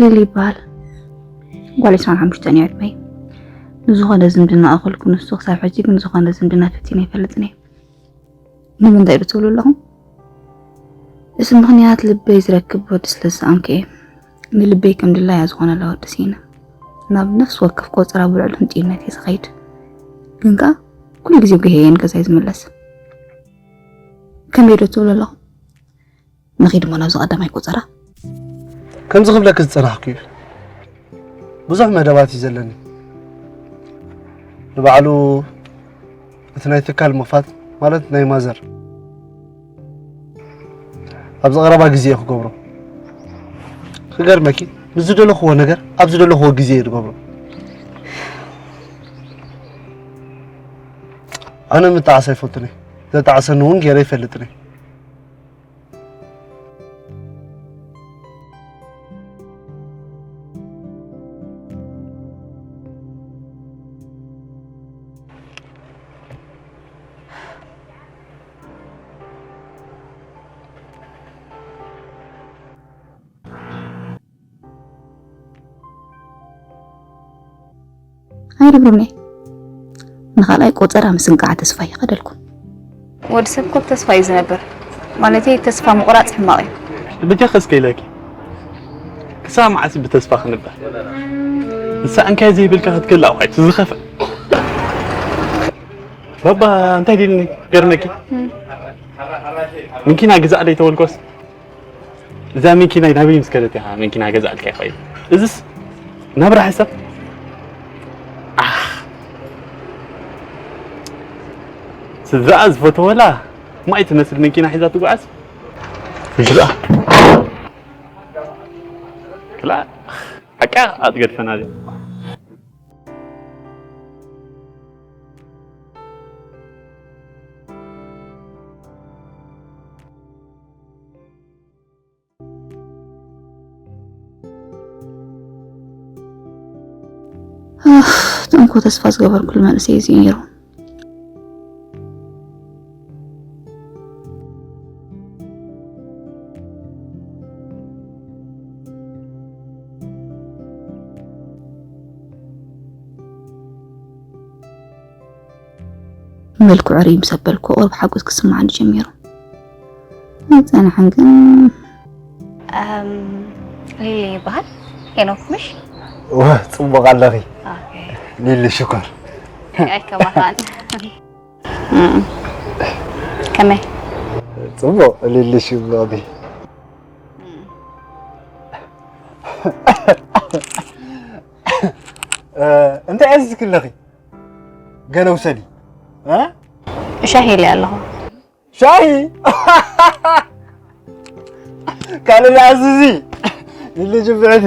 ሊሊ ይበሃል። ጓል ዕስራን ሓሙሽተን እያ ዕድመይ። ንዝኾነ ዝምድና ኣኸልኩ፣ ንሱ ክሳብ ሕጂ ግን ዝኾነ ዝምድና ፈቲነ ኣይፈልጥን እየ። ንምንታይ ዶ ትብሉ ኣለኹም? እዚ ምኽንያት ልበይ ዝረክብ ወዲ ስለ ዝሰኣንኩ እየ። ንልበይ ከም ድላያ ዝኾነላ ወዲ ስኢነ። ናብ ነፍሲ ወከፍ ቆጸራ ብልዕሊ ህንጥዩነት እየ ዝኸይድ። ግን ከኣ ኩሉ ግዜ ጉሄ እየ ንገዛይ ዝምለስ። ከመይ ዶ ትብሉ ኣለኹም? ንኺድ እሞ ናብዚ ቀዳማይ ቆጸራ። ከምዚ ክብለኪ ዝጸናሕኩ እዩ። ብዙሕ መደባት እዩ ዘለኒ። ንባዕሉ እቲ ናይ ትካል ምኽፋት ማለት ናይ ማዘር ኣብዚ ቀረባ ግዜ እየ ክገብሮ። ክገርመኪ፣ ምስ ዝደለኽዎ ነገር ኣብ ዝደለኽዎ ግዜ እየ ዝገብሮ። ኣነ ምጣዓስ ኣይፈቱን እየ። ዘጣዕሰኒ እውን ገይረ ኣይፈልጥን እየ። ኣይደብርኒ። ንኻልኣይ ቆጸራ ምስንቃዕ ተስፋ ይኸደልኩም። ወዲ ሰብ እኮ ተስፋ እዩ ዝነብር። ማለተይ ተስፋ ምቑራጽ ሕማቕ እዩ። ብጃኺ እስከ ኢለኪ። ክሳብ መዓስ ብተስፋ ክንበር? ንሳ እንካይ ዘይብልካ ክትክእል ኣውሓይ ትዝኸፍእ። ባባ እንታይ ዲልኒ ገርመኪ? ምኪና ግዛእ ደይ ተበልኮስ? እዛ መኪና ናበይ ምስ ከደት ኢኻ መኪና ገዛእልካ ይኸይድ? እዝስ ናብራ ሕሰብ። ኣኽ። ስድራኣ ዝፈተወላ ማይ ትመስል መኪና ሒዛ ትጓዓዝ። ስድራኣ። ክላ ሓቃ ኣትገድፈና እዚኣ። ኣፍ፣ እቶም እኮ ተስፋ ዝገበርኩሉ መንእሰይ እዚ እዩ ነይሩ። መልክዑ ርይ ምስ ኣበልኩ ቁሩብ ሓጎስ ክስምዓኒ ጀሚሩ። ኣይጸንሐን ግን። እም፣ ሊሊ ይበሃል። ሄኖክ ምሽ? ወ፣ ጽቡቕ ኣለኺ። ኦኬ። ሊሊ ሽኮር። ኣይከማኻን። እም። ከመይ? ጽቡቕ ሊሊ ሽኮር። እም። እ፣ እንታይ ዕዚዝኪ ኣለኺ? ገለ ውሰዲ። እ? ሻሂ ኢለ ኣለኹ። ሻሂ? ካልእ ኣዝዚ። ኢሉ ጅብዕቲ።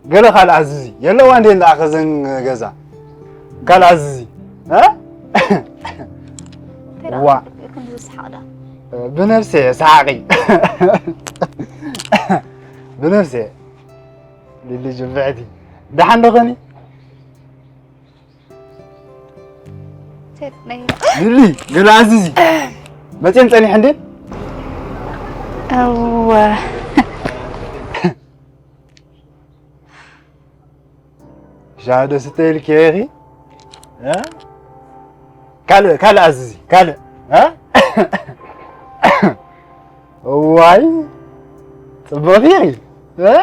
ገለ ካልእ ኣዝዚ። የለዋ እንዴ እንዳ ከዘን ገዛ። ካልእ ኣዝዚ። እ? ዋ። ክንዲ ዝስሓቕ ዳ? ብነፍሰ እየ ሰሓቒ። ብነፍሰ እየ። ሊሊ ጅብዕቲ። ደሓን ዶ ኸኒ? ሊሊ፣ ገለ ኣዝዚ። መፅየን ፀኒሐ እንዴ? እወ። ሻሂ ዶ ስተ ኢልኪ ኢኺ? እ? ካልእ፣ ካልእ ኣዝዚ፣ ካልእ። እ? እዋይ፣ ጽብቕቲ ኢኺ። እ?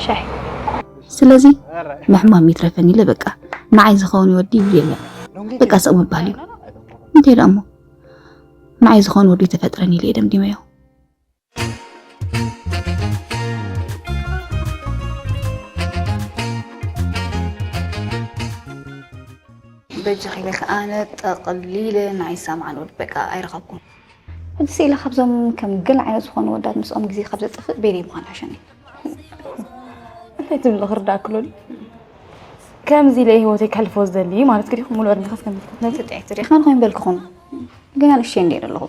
ሻሂ። ስለዚ ምሕማም ይትረፈኒ ኢለ በቃ ንዓይ ዝኸውን ይወዲ ይብል የለን። በቃ ስቕ ምባል እዩ። እንታይ ደኣ እሞ ንዓይ ዝኸውን ወዲ ተፈጥረኒ ኢለ እየ ደምዲመዮ። በጃኺ ኢለ ከኣ ኣነ ጠቕሊለ ናይ ሳምዓን ወዲ በቃ ኣይረኸብኩን። ሕጂ ስኢለ ካብዞም ከም ገለ ዓይነት ዝኾኑ ወዳት ምስኦም ግዜ ካብ ዘጥፍእ ቤለይ ምዃን ይሕሸኒ። እንታይ ትብሊ ክርዳእኪ ሎሊ? ከምዚ ኢለ ህይወተይ ከሕልፎ ዝደሊ ማለት ክዲኹም ሙሉእ ዕድሜ ከስከምልኩ ነዚ ጥዕቲ ዲኻ ንኾይን በልክኹም። ገና ንእሽተይ እንደ ኣለኹ።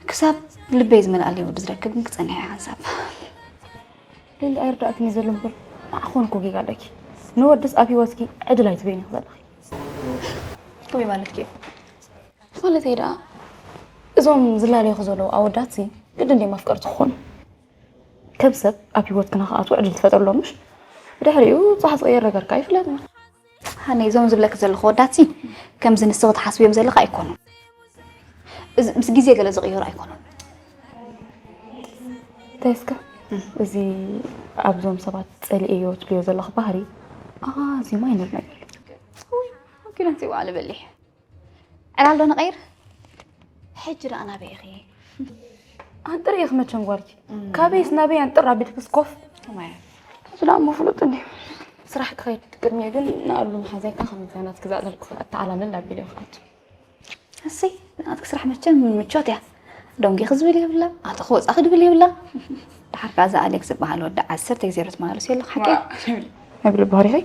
ክሳብ ልበይ ዝመልኣለይ ወዲ ዝረክብ ግን ክጸንሕ እየ ሓንሳብ። ሊሊ ኣይርዳእክን እዩ ዘሎ እምበር ንዓኺ ኮንኩ ጌጋ ኣለኪ። ንወድስ ኣብ ህይወትኪ ዕድል ኣይትበይኒ ዘለኺ። ከመይ ማለትኪ እዩ? ማለተይ ደኣ እዞም ዝላለዩኹ ዘለዉ ኣወዳትሲ ግድን ድዮም ኣፍቀርቲ ክኾኑ? ከም ሰብ ኣብ ህይወትክና ክኣትዉ ዕድል ትፈጥርሎም ምሽ? ብድሕሪኡ ጻሕ ዝቕየር ነገርካ ኣይፍለጥን። ሃኒ፣ እዞም ዝብለክ ዘለኹ ወዳትሲ ከምዚ ንስኺ ትሓስብዮም ዘለኻ ኣይኮኑን። እዚ ምስ ግዜ ገለ ዝቕየሩ ኣይኮኑን። እንታይ እስከ? እዚ ኣብዞም ሰባት ጸሊኤዮ ትብልዮ ዘለኹ ባህሪ ኣዝዩ ማይነር ነገር እዩ። ውይ፣ ኣኪለ እንታይ ዋዕለ በሊሕ። ዕላል ዶ ንቐይር? ሕጂ ደኣ ናበይ ኢኺ? ኣንጥር ኢኺ መቸም ጓልኪ። ካበይስ ናበይ ኣንጥር ኣቢልክስ ኮፍ? ከማያ። ሕጂ ደኣ እሞ ፍሉጥ እንድዩ። ስራሕ ክኸይድ ቅድሚኡ ግን ንኣሉ መሓዛይካ ከምዚ ናትኪ ዝኣለልኩ ኣተዓላልል ኣቢለ ይኸይድ። እሰይ፣ ናትኪ ስራሕ መቸም ምቾት እያ። ደንጊኺ ዝብል የብላ፣ ኣተኺ ወጻኺ ድብል የብላ። ደሓር ከኣ እዛ ኣሌክስ ዝበሃል ወዲ ዓሰርተ ግዜ ዶ ትመላለስ የለ፣ ሓቂ? ዋ። መብል ባህሪኸይ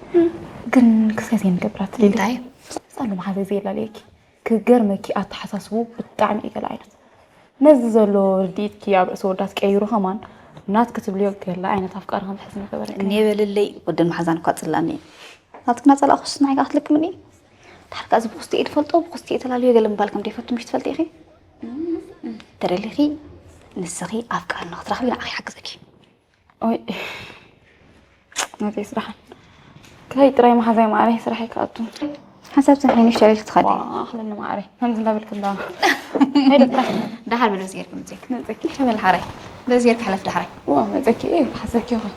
ግን ክሳይ ዘይንገብራት ሊሊ። እንታይ? ጻሉ መሓዘይ ዘየላለየኪ። ክገርመኪ ኣተሓሳስቡ ብጣዕሚ እዩ ገለ ዓይነት። ነዚ ዘሎ ርድኢትኪ ኣብ ርእሲ ወዳት ቀይሩ ከማን ናትኪ ትብልዮ ገለ ዓይነት ኣፍቃሪ ከም ትሕዚ ምገበረኪ። እኔ በልለይ፣ ወደን መሓዛን እኳ ጽላኒ። ናትክና ጸላእኩስ ንዓይ ከኣ ክትልክምኒ? ድሓር ከኣ እዚ ብኹስቲ እየ ዝፈልጦ፣ ብኹስቲ እየ ተላልዮ ገለ ምባል ከም ዘይፈቱ ምሽ ትፈልጢ ኢኺ? ተደሊኺ ንስኺ ኣፍቃሪ ንኽትረኽቢ ንዓኺ ይሓግዘኪ። ኦይ፣ ናተይ ስራሕን። ከይ ጥራይ መሓዛይ ማዕረይ ስራሐይ ክኣቱ። ሓንሳብ ሰሒኑ ሸለል ክትኸዲ። ዋ፣ ኣኽለኒ ማዕረይ። ከምዚ እንዳበልክ እንዳ። ከይደ ጥራይ። ደሓር በል በዚ ጌርክ ምጽእክ። መጸኪ። ተበል ሓራይ። በዚ ጌርክ ሕለፍ ደሓራይ። ዋ፣ መጸኪ። እየ፣ ሓሰኪ ይኹን።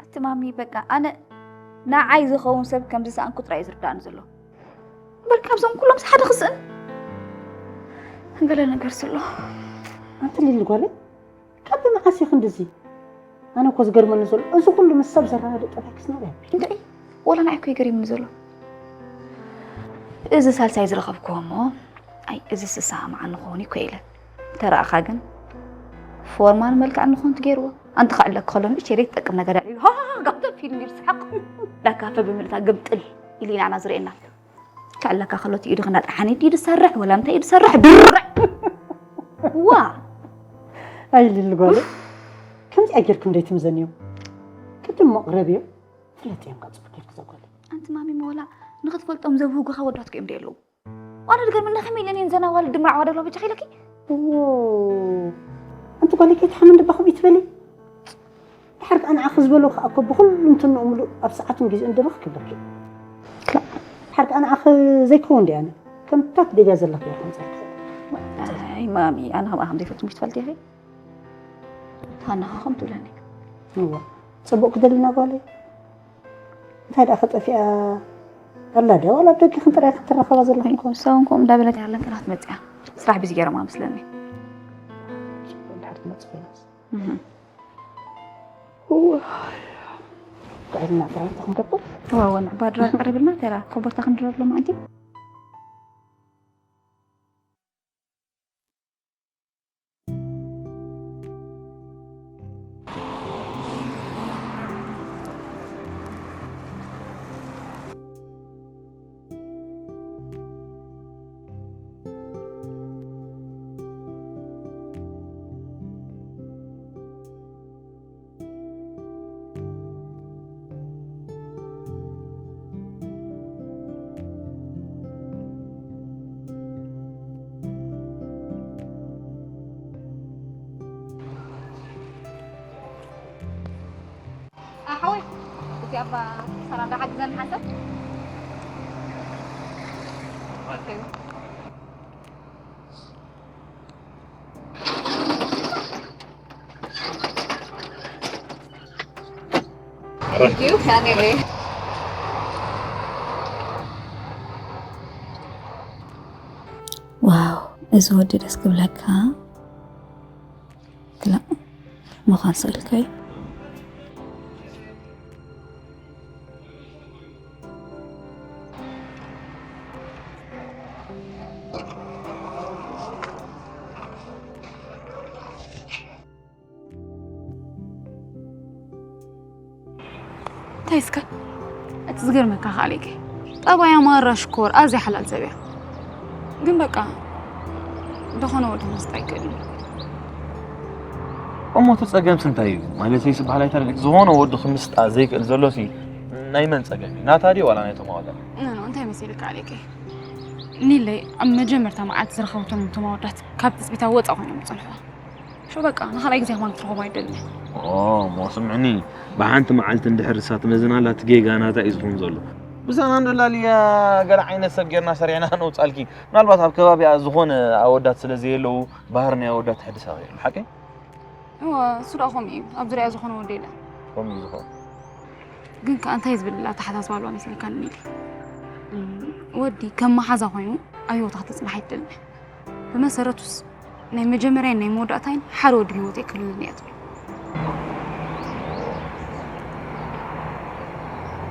ኣቲ ማሚ፣ በቃ ኣነ ንዓይ ዝኸውን ሰብ ከም ዝሰኣንኩ ጥራይ እዩ ዝርዳእኒ ዘሎ። እምበር ካብዞም ኩሎም ሓደ ክስእን ገለ ነገር ስሎ። ኣንቲ ሊሊ ጓለይ፣ ካብ መዓስ እዩ ክንድዚ? ኣነ እኮ ዝገርመኒ ዘሎ፣ እዚ ኩሉ ምስ ሰብ ዘረዳድእ ጠባይክስ ናበይ ኣቢሉ? እንታይ? ወላ ንዓይ እኮ እዩ ገሪሙኒ ዘሎ። እዚ ሳልሳይ ዝረኸብክዎ እሞ፣ ኣይ፣ እዚ ስሰማማዕ ንኸውን እኮ ኢለ። ተረኣኻ ግን፣ ፎርማን መልክዕን ንኾን ትገይርዎ። ኣንቲ ክዕለክ ከሎ ንእሽተይ ዘይትጠቅም ነገር ኣልዒሉ፣ ሃ፣ ጋብታ ፊልም ይስሓቅ። ዳካፈ ብምልታ ግምጥል ኢሉ ኢና ዝርእየና። ክዕለካ ከሎ እቲ ኢዱ ክናጣ ሓኒት ኢዱ ሰርሕ፣ ወላ እንታይ ኢዱ ሰርሕ፣ ድርዕ። ዋ! ኣይ ሊሊ ጓለይ፣ ከምዚኣ ጌርኩም ደይትምዘንዮም። ቅድም መቕረብዮም፣ ፍለጥዮም ካብ ጽቡቅ ጌርክ ዘጓለይ። ኣንቲ ማሚ መወላ ንኽትፈልጦም ዘብህጉኻ ወዳትኩ እዮም ደየለዉ። ዋላ ድገርምና ከመይ ኢለን እየን ዘን ኣዋልድ ድምራዕ ዋደሎ ብቻ ኺለኪ? እዎ። ኣንቲ ጓለይ ከይትሓመን ድባ ከምኡ ትበሊ? ድሓር ከኣ ንዓኺ ዝበሎ ከኣ እኮ ብኹሉ እንትንኡ ምሉእ ኣብ ሰዓቱን ግዜኡን ደበኽ ክብለኪ። ክላእ። ድሓር ከኣ ንዓኺ ዘይከውን ድየ ኣነ። ከምታት ደልያ ዘለኺ እየ ከምፀልኪ። ኣይ ማሚ፣ ኣነ ከምኣ ከም ዘይፈቱ ምሽ ትፈልጢ ኢኺ? ሃና ኸ ከም ትብለኒ። እዋ፣ ጽቡቕ ክደልና ጓለይ። እንታይ ደኣ ከጠፊኣ ኣላ ድያ? ዋላ ኣብ ደገ ክንጥርያ ክትራኸባ ዘለኹም ኮን። ንሳ እውን ከምኡ እንዳበለት እያ ለንቅናት መጽያ። ስራሕ ቢዚ ገይሮማ መስለኒ። እንድሕር ትመጽእ ኮይናስ። እህ። እዋ። ጥዕና ጥራሕ ተኽንገብር። እዋ፣ እዋ፣ ንዕባ ድራር ቀሪብልና፣ ተራ ኮቦርታ ክንድረር ሎማዓንቲ። ኣሓወይ፣ እቲ ኣባ ሰላም ዶ ሓግዘኒ ሓንሳብ? Thank you, Kanye. ዋው፣ እዚ ወዲ ደስ ክብለካ። ክላእ፣ ምዃን ስእልካዩ። እንታይ እስከ? እቲ ዝገርመካ ከኣ ሌከ፣ ጠባያ ማራ ሽኮር ኣዝያ ሓላል ሰብ እያ። ግን በቃ ዝኾነ ወዲ ክምስጥ ኣይክእልን። እሞ እቲ ጸገምስ እንታይ እዩ? ማለተይ ዝበሃል ኣይተረድእ። ዝኾነ ወዲ ክምስጣ ዘይክእል ዘሎሲ ናይ መን ጸገም እዩ? ናታ ድዩ ዋላ ናይቶም ኣወዳት? ኖ ኖ እንታይ መሲልካ ኣሌከይ? ኒለይ ኣብ መጀመርታ መዓልቲ ዝረኸበቶም እቶም ኣወዳት ካብ ትጽቢታ ወጻእ ኮይኖም ዝጸንሑ። ሾ በቃ ንኻልኣይ ግዜ ከማን ክትረኽቦም ኣይደልን። ኦ እሞ ስምዕኒ፣ ብሓንቲ መዓልቲ እንድሕር ንሳ ትመዝናላ እቲ ጌጋ ናታ እዩ ዝኾን ዘሎ። ብዛና እንደላልያ ገለ ዓይነት ሰብ ጌርና ሰሪዕና ነውጻልኪ። ምናልባት ኣብ ከባቢኣ ዝኾነ ኣወዳት ስለ ዘየለዉ ባህሪ ናይ ኣወዳት ተሕድሳ ይኽእል ሓቀይ? እወ እሱ ደኣ ከምኡ እዩ። ኣብ ዙርያ ዝኾነ ወዲ የለን። ከምኡ እዩ ዝኾነ። ግን ከኣ እንታይ ዝብል ኣተሓሳስባ ኣለዋ መሲልካ ንሚሊ? ወዲ ከም መሓዛ ኮይኑ ኣብ ህይወታ ክትጽናሕ ኣይትደልን። ብመሰረቱስ ናይ መጀመርያን ናይ መወዳእታይን ሓደ ወዲ ህይወተይ ክህልወኒ እያ ትብል።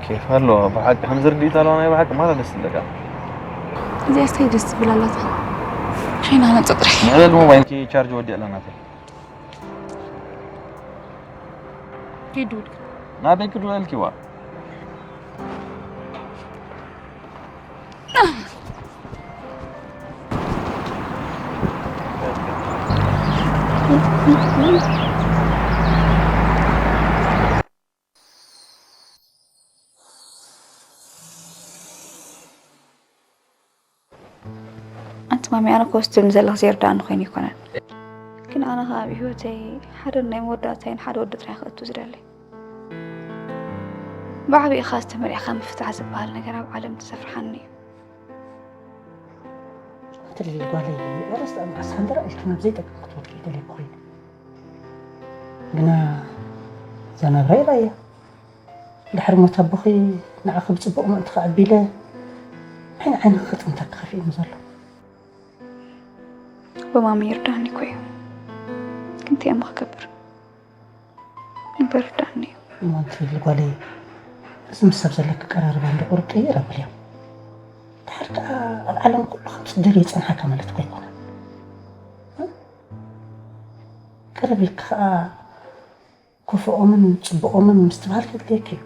ኬፍ ኣለዋ ብሓቂ። ከምዚ ርድኢት ኣለዋ ናይ ብሓቂ ማለት ደስ ትብለካ። እዚኣ ስታይ ደስ ትብል ኣላታ። ሸይና ነጽ ጥራሕ። ንዕለል ሞባይልኪ ቻርጅ ወዲኣ ኣለና። ኪዱድ ናበይ ክድወልኪዋ? ኣንቲ ማሚ ኣነ ኮስትል ዘለኽ ዜርዳእኒ ኮይኑ ይኮነን ግን ኣነ ከዓ ኣብ ህይወተይ ሓደ ናይ መወዳእታይን ሓደ ወዲ ጥራሕ ክእቱ ዝደሊ ብዓብኢኻ ዝተመሪዕካ ምፍታሕ ዝበሃል ነገር ኣብ ዓለም ተዘፍርሓኒ እዩ ትልል ጓለይ ረስተ ኣሳንደራ ኢልኪ ናብ ዘይጠቅም ክትወድቂ ይደለኩ ኮይኑ ግና እዛ ናብራ ይባያ ድሕሪ ሞት ኣቦኺ ንዓኺ ብፅቡቕ ምእንቲ ከዕቢለ ዓይኒ ዓይንኺ ክጥምተኪ ከፊእኒ ዘሎ ወማሚ ይርዳኒ እኮ እዩ ክንቲኦም ክገብር እምበር ርዳኒ እዩ እሞ እንትብል ጓለይ እዚ ምስ ሰብ ዘለኪ ቀራርባ እንዶ ቁሩብ ቀይር ኣብልዮ ድሓር ከዓ ኣብ ዓለም ኩሉ ከም ትደልዮ ይፀንሓካ ማለት እኮ ኣይኮነን ቅርብ ኢልኪ ከዓ ክፉኦምን ጽቡኦምን ምስትብሃል ከድልየኪ እዩ።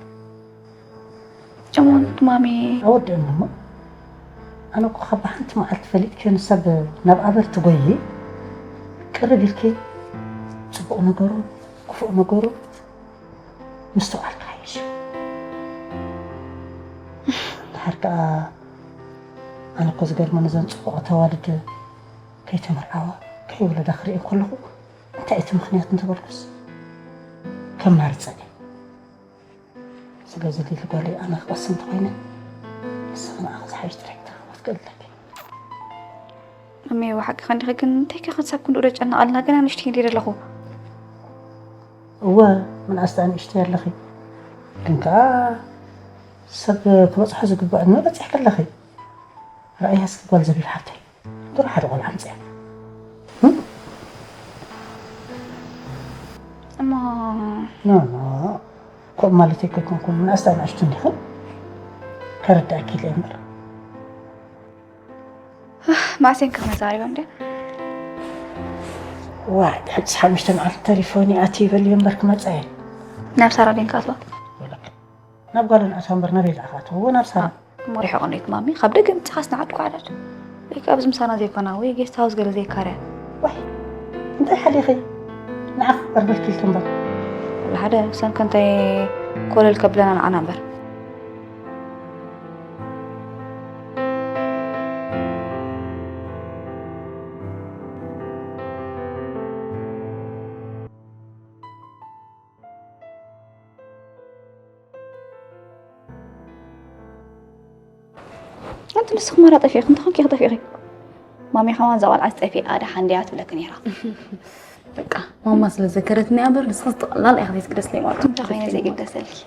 እሙን ማሚ። ኣወድእኒ እሞ ኣነ እኮ ካብ ሓንቲ መዓልቲ ፈሊጥኪ ንሰብ ናብ ኣበር ትጎይ ቅርብ ኢልኪ ጽቡቕ ነገሩ ክፉእ ነገሩ ምስትውዓል ክሓይሽ እዩ። ድሓር ከኣ ኣነ እኮ ዝገርመኒ እዘን ጽቡቕ ተዋልድ ከይተመርዓዋ ከይወለዳ ክርኢ ከለኹ እንታይ እቲ ምኽንያት እንተበልኩስ ከማርፀኒ ስለዚ ሊሊ ጓለይ ኣነ ክቐሲ እንተኾይነ ንስኺ ንዓኺ ዝሓይሽ ትርሕቲ ክትክእልለኪ ኣሜ ብሓቂ ከንዲኺ ግን እንታይ ከ ክንሳብ ክንድኡ ደጨነቐልና ገና ንሽቲ እንዲ ዘለኹ እወ ምንኣስቲ ኣንእሽተይ ኣለኺ ግን ከዓ ሰብ ክበፅሖ ዝግብኦ ዕድመ በፂሕኪ ኣለኺ ረኣያ እስኪ ጓል ዘቢብ ሓፍተይ ድሮ ሓደ ቆልዓ ኣምፅያ እሞ ኖ ኖ ከምኡ ማለት ኣይኮንኩም ንኣስታ ንኣሽቱ እንዲኹም ከረዳእኪ ኢለ እምበር ማዕሴን ከመዛሪቦም ደ ዋ ሕጂ ሓሙሽተ መዓልቲ ተሪፎኒ ኣቲ ይበልዮ እምበር ክመፃ እየ ናብ ሳራ ድን ክኣትዋ ናብ ጓል ንኣትዋ እምበር ናበይ ዝኣኻትዎ ናብ ሳራ እሞ ርሕቕ ነይት ማሚ ካብ ደገ ምፅኻስ ንዓድኩ ዓዳድ ወይ ከኣ ኣብዚ ምሳና ዘይኮና ወይ ጌስት ሃውስ ገለ ዘይካርያ ዋይ እንታይ ሓሊኺ ንዓኽ ቀርበልኪ ኢልኪ እምበር ሓደ ሰንከ እንታይ ኮለል ከብለና ንዓና እምበር ኣንቲ ንስኺ ማራ ጠፊእኺ እንተኾንኪ ኢኺ ጠፊእኺ ማሚ ከማን እዛ ቆልዓ ጠፊኣ ደሓን ድያ ትብለኪ ነይራ በቃ ማማ ስለ ዘከረትኒ እያ እምበር ንስኺ ጠቕላላ ኢኺ ዘይትግደስለይ ማለት እዩ እንታይ ኮይነ ዘይግደሰልኪ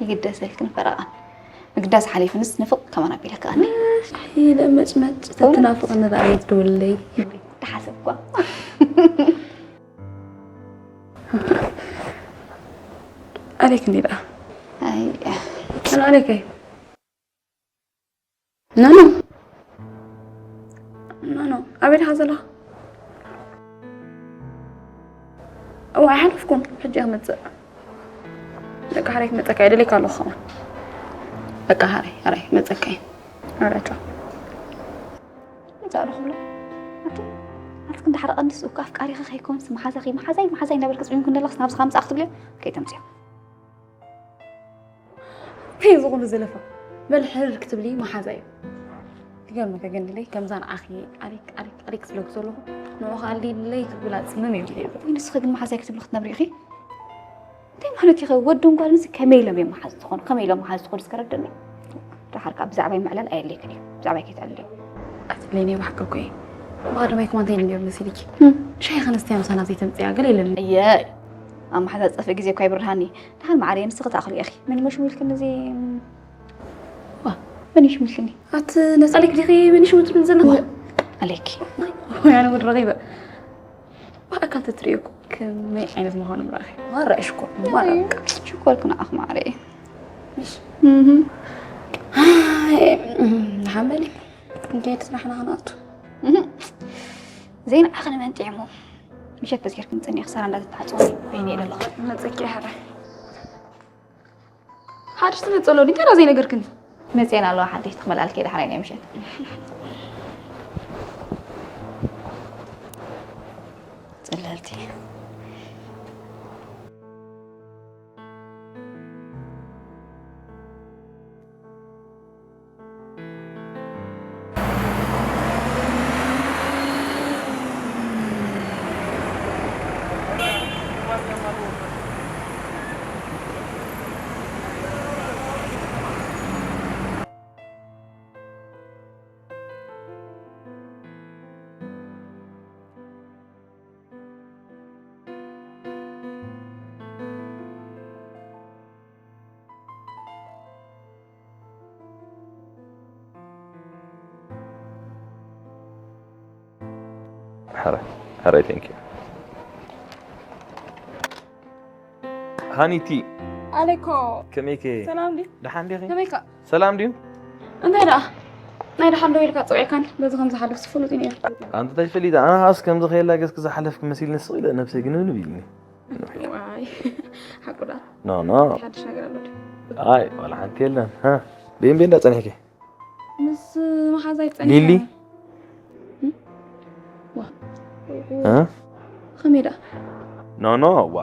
ይግደሰልኪ ንፈረቓ ምግዳስ ሓሊፉንስ ንፍቕ ከማን ኣቢለ ከኣኒ ኢለ መጭመጭ ተትናፍቕኒ ደኣ ዘይትደውልለይ ተሓሰብኳ ኣሌክ እንዲ ደኣ ኣይ ኣነ ኣሌከይ ኖኖ ኖኖ ኣበይ ዲኻ ዘለኻ እዋ ኣይሓለፍኩን ሕጂ እየ ክመፅእ በቃ ሓራይ ክመፀካ እየ ደሌካ ኣለኹ ከማን በቃ ሓራይ ሓራይ ክመፀካ እየ ሓራይ ቻው እንታይ ኣለኹ ብሎ ኣቲ ናትክ እንዳሕረቐንስ እኮ ኣፍቃሪኺ ከይኮንስ መሓዛኺ፣ መሓዛይ፣ መሓዛይ እንዳበልክ ጽሚምክ እንደለኽስ ናብዚ ከምጽእ ክትብልዮ ከይተምጽዮ። እንታይ እዚ ኩሉ ዘለፋ? በል ሕርር ክትብሊ መሓዛይ እዩ። ይገርመካ ግን ድለይ ከምዛ ንዓኺ ኣሪክ፣ ኣሪክ፣ ኣሪክ ዝብለክ ዘለኹ ንዑ ኸኣ ድለይ ክብላ ጽምም ይብል እዩ። ወይ ንስኺ ግን መሓዛይ ክትብሊ ክትነብሪ ኢኺ? እንታይ ማለት ኢኺ? ወድን ጓልን እዚ ከመይ ኢሎም እዮም መሓዝ ዝኾኑ? ከመይ ኢሎም መሓዝ ዝኾኑ እስከ ረድእኒ? ደሓር ከኣ ብዛዕባይ ምዕላል ኣየድልየክን እዩ። ብዛዕባይ ከይትዕልልዮ። ኣትብለይኒ ብሓቂ እኮ እዩ። ብቐደማይ ከማን እንታይ ነይሩ መሲልኪ? እም። ሻሂ ከነስትያ ምሳና ዘይተምጽያ ገለ የለን። እየ። ኣብ መሓዛ ዝጠፍእ ግዜ እኳ ይብርሃኒ። ደሓን መዓረየ ንስኺ ተኣኽልዮ ኢኺ። መን ይመሽሙልክን እዚ? ዋ፣ መን ይሽምልክኒ? ኣቲ ነጻሊክ ዲኺ መን ይሽምልክኒ ዘለኹ? ኣለኪ። ወይ ኣነ ወድ ረኺበ። ብኣካል ተትርእዮ እኮ ከመይ ዓይነት ምዃኑ ምራኺ። ማራ እሽኮ፣ ማራ። ሽኮር ክንኣኽ ማዕረ። እሺ። እህ። ኣይ፣ እህ፣ ንሓመሊ። እንዴት ናሕና ክንኣቱ? እህ። ዘይንዓኽን መን ጥዕሞ? ምሸት በዚርክን ጽኒሕ ክሳራ እንዳተታሕጽወኒ በይነ እየ ዘለኹ። መጸኪ ሕራይ። ሓድሽ ትመጽእ ኣሎ ድንገራ ዘይነገርክኒ? መጽኤን ኣለዋ ሓደሽቲ ክመልኣልኪ እየ ዳሕራይ ናይ ምሸት። ጽልልቲ። ሕራይ፣ ሕራይ፣ thank you። ሃኒቲ። ኣሌኮ። ከመይከ? ሰላም ድዩ? ደሓን ዲኺ? ከመይካ? ሰላም ድዩ? እንታይ ደኣ? ናይ ደሓን ዶ ኢልካ ጽውዒካን በዚ ከም ዝሓለፍስ ፍሉጥ እዩ ነይሩ። ኣንቲ እንታይ ትፈልጢ? ኣነ ኸኣስ ከምዚ ከየላ ገጽኪ ዝሓለፍኪ መሲልኒ ስቕ ኢለ ነብሰይ ግን ንብ ኢልኒ። ዋይ፣ ሓቁ ደኣ? ኖ፣ ኖ። ሓድሽ ነገር ኣሎ ድዩ? ኣይ፣ ዋላ ሓንቲ የለን። ሃ? ብኤምቤ እንዳ ጸኒሕኪ? ምስ መሓዛይ ጸኒሐ። ሊሊ? እም? ዋ። እ? ከመይ ደኣ? ኖ፣ ኖ፣ ዋ።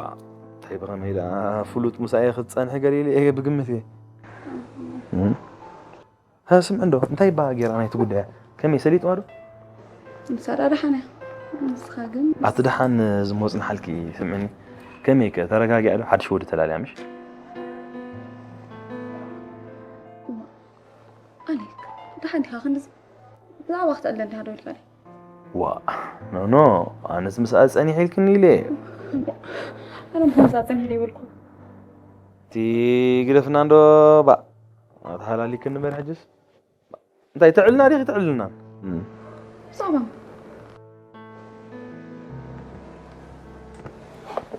እንታይ ብኸመይ ደኣ? ፍሉጥ ምሳኤ ክትጸንሒ ገሊለ እየ ብግምት እየ። እም? ሃ፣ ስምዒ እንዶ፣ እንታይ እባ ጌራ ናይቲ ጉዳያ? ከመይ ሰሊጥዋ ዶ? ንሳ ደኣ ደሓን እያ። ንስኻ ግን ኣቲ ደሓን ዝመጽንሓልኪ ስምዕኒ። ከመይ ከ ተረጋጊኣ ዶ? ሓድሽ ወዲ ተላልያ ምሽ? ኣሌክ፣ ደሓን ዲኻ? ክንድዚ ብዛዕባ ክትዕልለኒ ዲኻ ደው ኢልካለይ? ዋ፣ ኖ፣ ኖ፣ ኣነስ ምስኣ ጸኒሐ ኢልክኒ ኢለ። ኣነ ምዃን ዝኣ ጸኒሐ ዘይበልኩ። እቲ ግደፍና እንዶ፣ ባእ፣ ኣተሃላሊክኒ እምበር ሕጅስ። እንታይ ተዕልና ዲኺ ተዕልና? እም። ብዛዕባ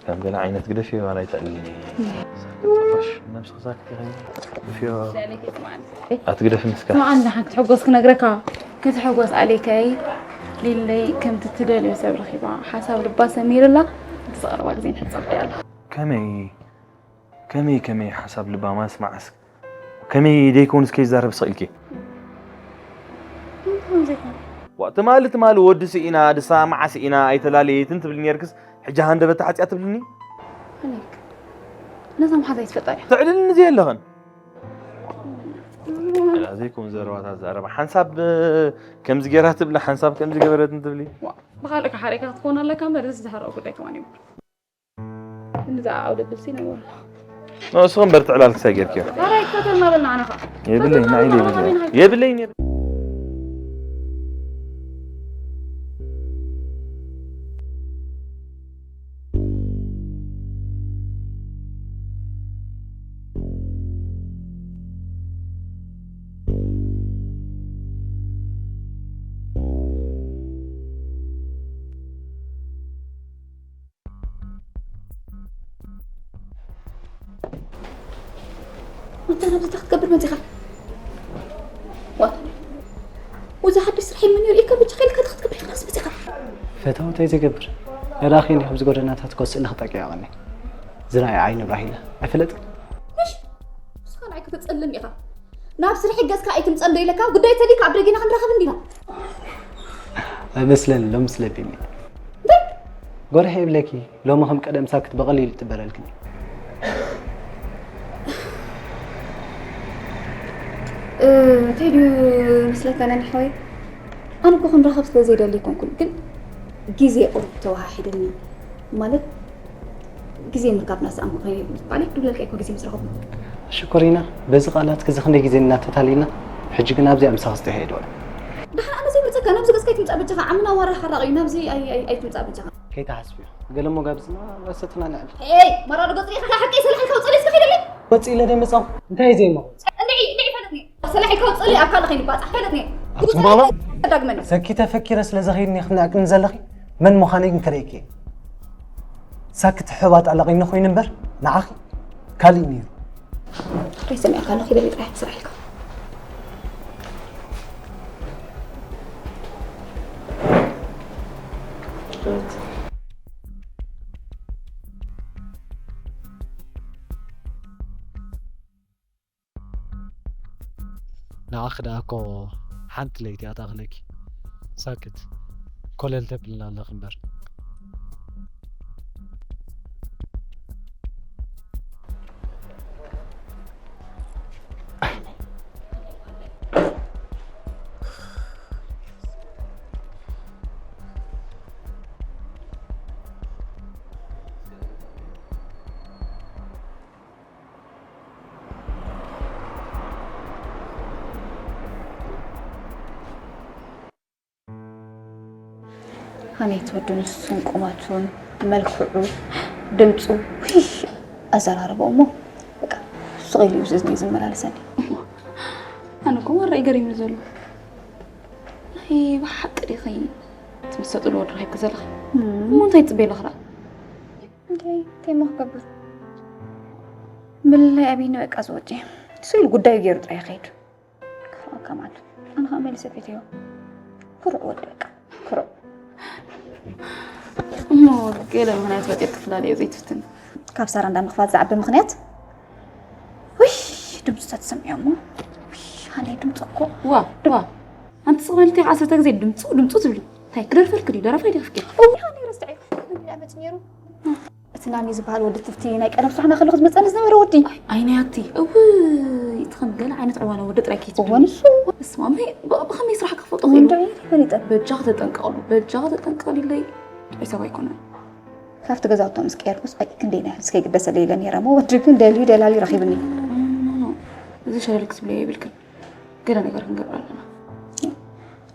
ከም ገለ ዓይነት ግደፊ ዋላ ኣይተዕልልኒ። ጠፋሽ፣ ነብስኺ ሳክቲ ኸይ። ግደፍዮ። ኣትግደፍኒ እስከ። ስማዕ፣ ኣንዳ ሓንቲ ክትሕጎስ ክነግረካ። ክትሕጎስ ኣሌከይ፣ ሊለይ ከምቲ ትደልዮ ሰብ ረኺባ፣ ሓሳብ ልባ ሰሚርላ፣ እቲ ዝቐረባ ግዜ ንሕጸብ ኣላ። ከመይ፣ ከመይ፣ ከመይ ሓሳብ ልባ ማለት ስማዕ እስከ። ከመይ ደይከውን እስከ ይዛረብ ስቕ ኢልኪ? እንታይ ዘይኮነ? ዋ፣ ትማሊ፣ ትማሊ ወዲ ስኢና፣ ድሳ መዓስ ስኢና ኣይተላለየትን ትብሊ ነርክስ፣ ሕጂ ሃንደበት ተዓጽያ ትብልኒ? ኣሌክ፣ ነዛ መሓዛ ኣይትፈልጣ ዲኻ? ትዕልልኒ ዘየለኽን። እላ ዘይከውን ዘረባታት ዘረባ። ሓንሳብ ከምዚ ጌራ ትብሊ፣ ሓንሳብ ከምዚ ገበረትን ትብሊ። ዋ፣ ብኻልእካ ሓሪኻ ክትኮን ኣለካ እምበር፣ እዚ ዝሃረኦ ጉዳይ ከማን እዩ። እንዛ ኣውደ ብልሲ ነይሩ። ንሱ እምበር ትዕላል ክሳይ ጌርክዮ። ኧረ ይከተልና በልና ኣነ ኸኣ። የብለይ፣ ንዓይ ከተልና በልና የብለይ። ኣበይና የብለይ፣ የብለይ። ኣንታ ናብዚ እንታይ ክትገብር መጺኻ? ዋ፣ እዚ ሓድሽ ስራሕ እዩ፣ መን የርእየካ? ብቻ ከይልካ እንታይ ክትገብር ኢኻ ኣብዚ መጺኻ? ፈታወተይ ዝገብር። ራኺ እንዲኹም ዝጎደናታት ኮስእ ንኽጠቅዕ ይቐኒ። ዝናይ ዓይኒ ብራሂለ። ኣይፈለጥን? ምሽ? ንስኻ ንዓይ ከተጸልም ኢኻ። ናብ ስርሒ ገዝካ ኣይትምጸን ዶ ኢለካ? ጉዳይ ተሊካ ኣብ ደገና ክንራኸብ እንዲና። ኣይመስለኒ ሎሚ ስለ ቢኒ። ጎርሕ ይብለኪ፣ ሎሚ ከም ቀደም ሳክት ብቐሊሉ ትበለልክኒ። እንታይ ድዩ መስለካ ናኒ ሓወይ? ኣነ እኮ ክንራኸብ ስለ ዘይደሊ ኣይኮንኩን፣ ግን ግዜ ቁሩብ ተወሃሒድኒ። ማለት ግዜ ምርካብ እናሰኣንኩ ኮይነ እዩ ዝበሃል። ክድውለልካ እኮ ግዜ ምስ ረኸብኩ። ሽኮሪና፣ በዚ ቃላት ክዚ ክንደይ ግዜ እናተታሊና፣ ሕጂ ግን ኣብዚኣ ምሳኽ ስጢሐ እየ ድወል። ደሓን ኣነ ዘይምርፀካ ናብዚ ገፅካ ኣይትምፃእ በጃኻ። ዓምና ዋራ ሓራቕ እዩ። ናብዚ ኣይ- ኣይ- ኣይትምፃእ በጃኻ። ከይትሓስቢ። ገለ እሞ ጋብዝና ወሰትና ንዕል። ሄይ መራዶ ገፅ ሪኢኻ ሓቂ ሰላሕ ኢልካ ውፅእ ኢልካ ከይደለይ። ወፂ ኢለ ደይ መፃኹ። እንታይ እዩ ዘይመኹ? እንድዒ እንድዒ ፈለጥኒ። ሰላሕ ኢልካ ውፅእ ኢለይ ኣብ ካልእ ከይንባፃሕ ፈለጥኒ። ኣቱም ባባ። ዳግመን። ሰኪተ ፈኪረ ስለ ዘኸይድኒ ክናቅኒ ዘለኺ መን ምዃነይ ግን ከርእየኪ እየ። ሳክት ሕባት ኣለቒኒ ኮይኑ እምበር ንዓኺ ካልእ እዩ ነይሩ። እንታይ ሰሚዕካ ኣለኺ? ደሊ ጥራሕ ትስራሕ ኢልካ። ንዓኺ ደኣ እኮ ሓንቲ ለይቲ እያ ትኣኽለኪ። ሳክት ኮለል ተብልና ኣለኺ እምበር። ኣነ ትወዱ ንሱን ቁመቱን መልክዑ ድምፁ ውይ ኣዘራርበኡ እሞ በቃ ሱቕ ኢሉ እዩ ዝዝኒ ዝመላለሰኒ። ኣነ እኮ ማራ እዩ ገሪምኒ ዘሎ። ናይ ብሓቂ ዲኺ ትምሰጥሉ ወዲ ረኺብኪ ዘለኺ? እሞ እንታይ ትፅበይ ኣለኺ ደኣ? እንታይ እንታይ እሞ ክገብር? ምልላይ ኣብይኒ በቃ ዝወጪ እሱ ኢሉ ጉዳዩ ገይሩ ጥራይ ይኸይድ። ክፍቕረካ ማለት ኣነ ከዓ መሊሰ ፈትዮ። ክሩዕ ወዲ በቃ ክሩዕ። እሞ ገለ ምኽንያት ፈጢርኪ ትላለዮ ዘይትፍትን? ካብ ሳራ እንዳ ምኽፋት ዝዓቢ ምኽንያት ውይ ድምፁ ተትሰምዕዮ እሞ ውይ ሃነይ ድምፁ እኮ ዋ ዋ ኣንቲ ስቕ በልቲ ዓሰርተ ግዜ ድምፁ ድምፁ ትብሊ እንታይ ክደርፈልኪ ድዩ ደረፋይ ዲኺ ፍቂርኪ እውይ ሃነይ ረስዐ መግቢያ መፅ ነይሩ እቲ ናኒ ዝበሃል ወዲ ትፍቲ ናይ ቀደም ስራሕና ከለኹ ዝመፀኒ ዝነበረ ወዲ ኣይናያቲ እውይ እቲ ከም ገለ ዓይነት ዕዋላ ወዲ ጥራይ ከይትብሊ እወ ንሱ እስማሚ ብኸመይ ስራሕ ክፈልጦ ክኢሉ እንድዒ ፈሊጠ በጃኺ ተጠንቀቕሉ በጃኺ ተጠንቀቕሊለይ ጥዑይ ሰብ ኣይኮነን ካብቲ ገዛውቶም ምስ ቀየርኩስ በቂ ክንደይ ናይ ሕልስ ከይግደሰለይ ኢለ ነይረ እሞ ወዲ ግን ደልዩ ደላሊ ረኺብኒ። እዚ ሸለል ክትብለዮ የብልክን። ገለ ነገር ክንገብር ኣለና።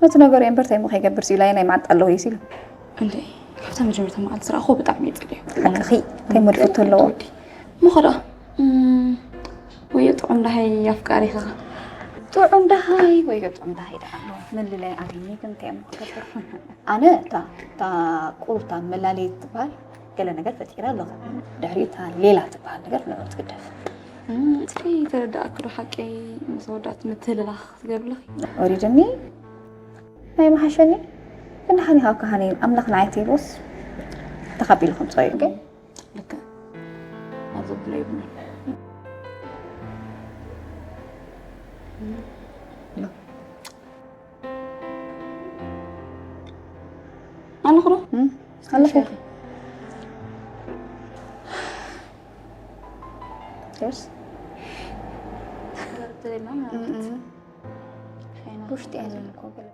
ነቲ ነገር እየ እምበር እንታይ እሞ ከይገብር ሲሉ ኣየናይ መዓንጣ ኣለዎ እዩ ሲሉ። እንደ ካብታ መጀመርታ መዓልቲ ዝረኣኹዎ ብጣዕሚ እየ ጸሊኦ። ሓቅኺ እንታይ እሞ ድፍቶ ኣለዎ። እሞ ኸ ደኣ እም፣ ወዮ ጥዑም ደሃይ ኣፍቃሪኻ። ጥዑም ደሃይ ወዮ ጥዑም ደሃይ ደኣ ኣሎ። ምልላይ ኣበይኒ ግን እንታይ እሞ ክገብር። ኣነ እታ እታ ቁሩብ እታ መላለዪት ትበሃል ገለ ነገር ፈጢረ ኣለኹ። ድሕሪኡ እታ ሌላ ትበሃል ነገር ንዑ ትግደፍ። እም፣ እስኪ ተረዳእኪ ዶ ሓቀይ ምስ ኣወዳት ምትህልላኽ ትገብሪ ኣለኺ? ወሪድኒ ናይ መሓሸኒ ግን ደሓን ኢኻ ካህነይ ኣምላኽ ንዓይ ተይብስ ተኻቢሉ ከምፅኦ እዩ ግን ልክዕ ኣብ ዘብሎ ይብሉ ኣለኹ ዶ ኣለኹ ስ ውሽጢ ያለን እኮ ገለ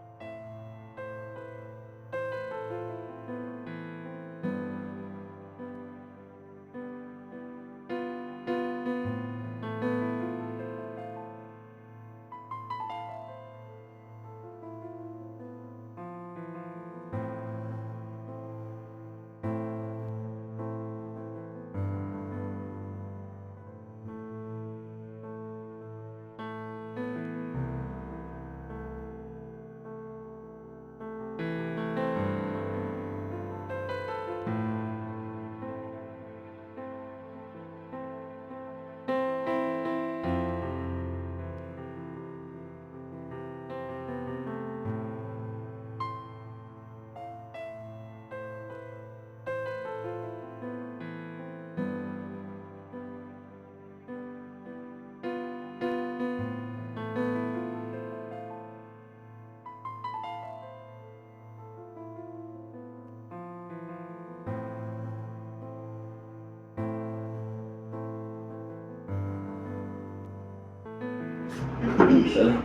ሰላም።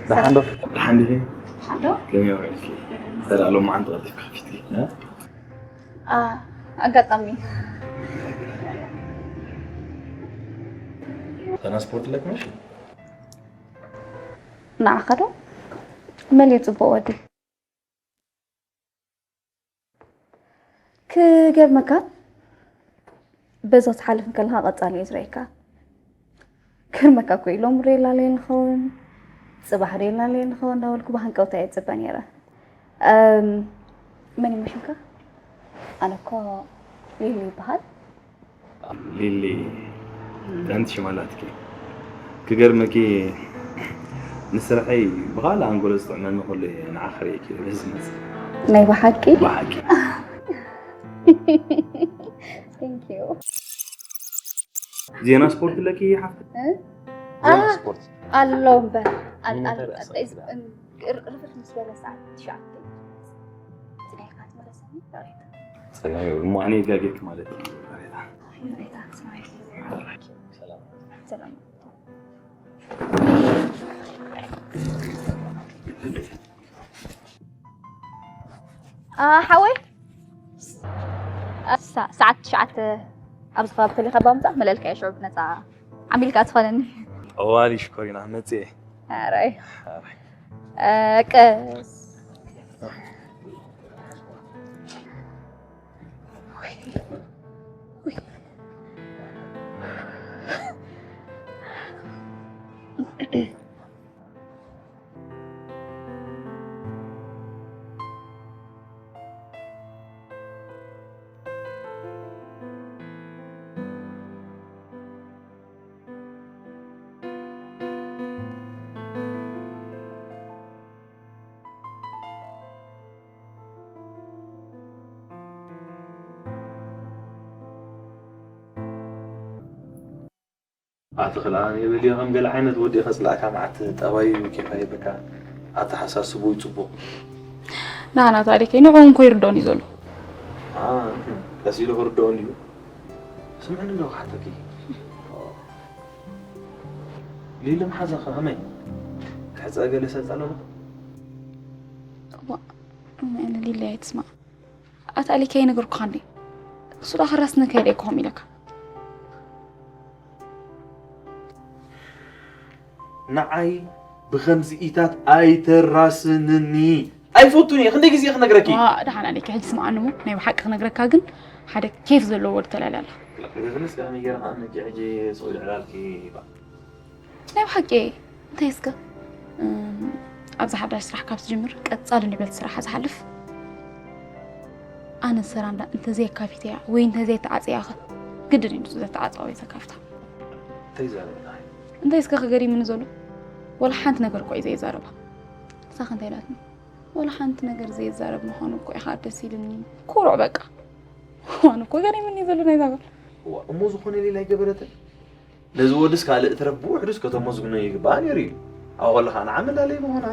ደሓን ዶ? ደሓን ዲኺ? ደሓን ዶ? ከመይ ውዒልኪ? ሰላም፣ ሎማዓንቲ ቀልጢፍካ ከፊትኪ፣ እ? አ፣ ኣጋጣሚ። ትራንስፖርት ኣለኪ መሽ? ንዓኻ ዶ? መን እዩ ጽቡቕ ወዲ? ክገርመካ፣ በዛ ትሓልፍ እንከለኻ ቀጻሊ እየ ዝርእየካ። ክገርመካ እኮ እዩ፣ ሎሚ ሬላ ለይ ንኸውን፣ ጽባሕ ሬላ ለይ ንኸውን እንዳበልኩ ብሃንቀውታ እየ ዝጽበ ነይረ። እም፣ መን ይመስልካ? ኣነ እኮ ሊሊ ይበሃል። ሊሊ፣ ጥዕምቲ ሽም ኣላትኪ። ክገርመኪ፣ ንስርሐይ ብኻልእ ኣንጎሎ ዝጥዕመኒ ኩሉ እየ ንዓኺ ርእየኪ በዚ ዝመጽእ። ናይ ብሓቂ? ብሓቂ። Thank you። ዜና ስፖርት ኣለኪ ሓፍቲ? እ? ዜና አ፣ ስፖርት። ኣሎ እምበር። ኣል-፣ ኣል-፣ እንታይ ርእሳ ቀጣይ ዝ-፣ ይብላዕ? እም፣ ር-፣ ርፍርፍ ምስ በለ ሰዓት ትሽዓተ። ጽኒሕካ ትመለሰኒ? ይቕሬታ። ጸጋሚ፣ እሞ ኣነ ይጋጌክ ማለት እዩ። ይቕሬታ። ይቕሬታ፣ ስማዒ። ሰላም። ሰላም። አ፣ ሓወይ፣ አ፣ ሳ-፣ ሰዓት ትሽዓተ ኣብዚ ከባቢ ተሊኻ ባምጻእ መለልካዮ ሽዑ ብነጻ ዓሚልካ ትኾነኒ። እዋሊ ሽኮሪና መጽኤ። ኣራይ። ኣራይ። አ፣ ቀስ። ኣቲ ኽልኣ የበልዮ ከም ገለ ዓይነት ወዲ ከጽላእካ መዓት ጠባዩ ኬፋ የበካ ኣተሓሳስቡ ጽቡቕ። ንዓና ታሪከይ ንዕኡ እንኮ ይርድኦን እዩ ዘሎ። አ፣ ቀስ ኢሉ ክርድኦ እንድዩ። ስምዕኒ ዶ ክሓተኪ? ሊሊ መሓዛኸ ከመይ? ክሕጸ ገለ ሰልጣ ኣለዎ? እዋ፣ እሞ ኣነ ሊሊ ኣይትስማዕ። ኣታ ኣሊከ ኣይነገርኩኻን ድየ? እሱ ደኣ ክራስነካ ኢለ እኮ ከምኡ ኢለካ። ንዓይ ብኸምዚኢታት ኣይተራስንኒ። ኣይፈቱን እየ። ክንደይ ግዜ ክነግረኪ? ዋ፣ ደሓን ኣሊከ፣ ሕጂ ስምዓኒ እሞ፣ ናይ ብሓቂ ክነግረካ ግን ሓደ ኬፍ ዘለዎ ወዲ ተላልያ ኣላ። ግርምስ ከመይ ገይረ ከኣ ነኪ ሕጂ ስቕ ኢሉ ዕላልኪ ይባእ። ናይ ብሓቂ እንታይ እስከ፣ እም፣ ኣብዚ ሓዳሽ ስራሕ ካብ ትጅምር ቀጻሊ ንበልቲ ስራሓ ዝሓልፍ። ኣነ ሰራንዳ እንተዘየካፊተያ ወይ እንተዘየተዓጽያኸ ግድን እዩ ንሱ ዘተዓጽዋ ወይ ዘካፍታ። እንታይ ይዛረብ እንታይ? እንታይ እስከ ክገሪምኒ ዘሎ? ወላ ሓንቲ ነገር እኮ እዩ ዘይዛረባ። ንሳኸ እንታይ ኢላትኒ? ወላ ሓንቲ ነገር ዘይዛረብ ምዃኑ እኮ ኢኻ ደስ ኢልኒ። ኩሩዕ በቃ። ዋን እኮ ገሪምኒ ዘሎ ናይዛ ጓል። እዋ፣ እሞ ዝኾነ ሌላ ኣይገበረትን? ነዚ ወድስ ካልእ ትረፍ ብውሕዱስ ከተመዝግኖ ይግባእ ነይሩ እዩ። ኣብኡ ከለኻ ንዓ መላለይ ምኾና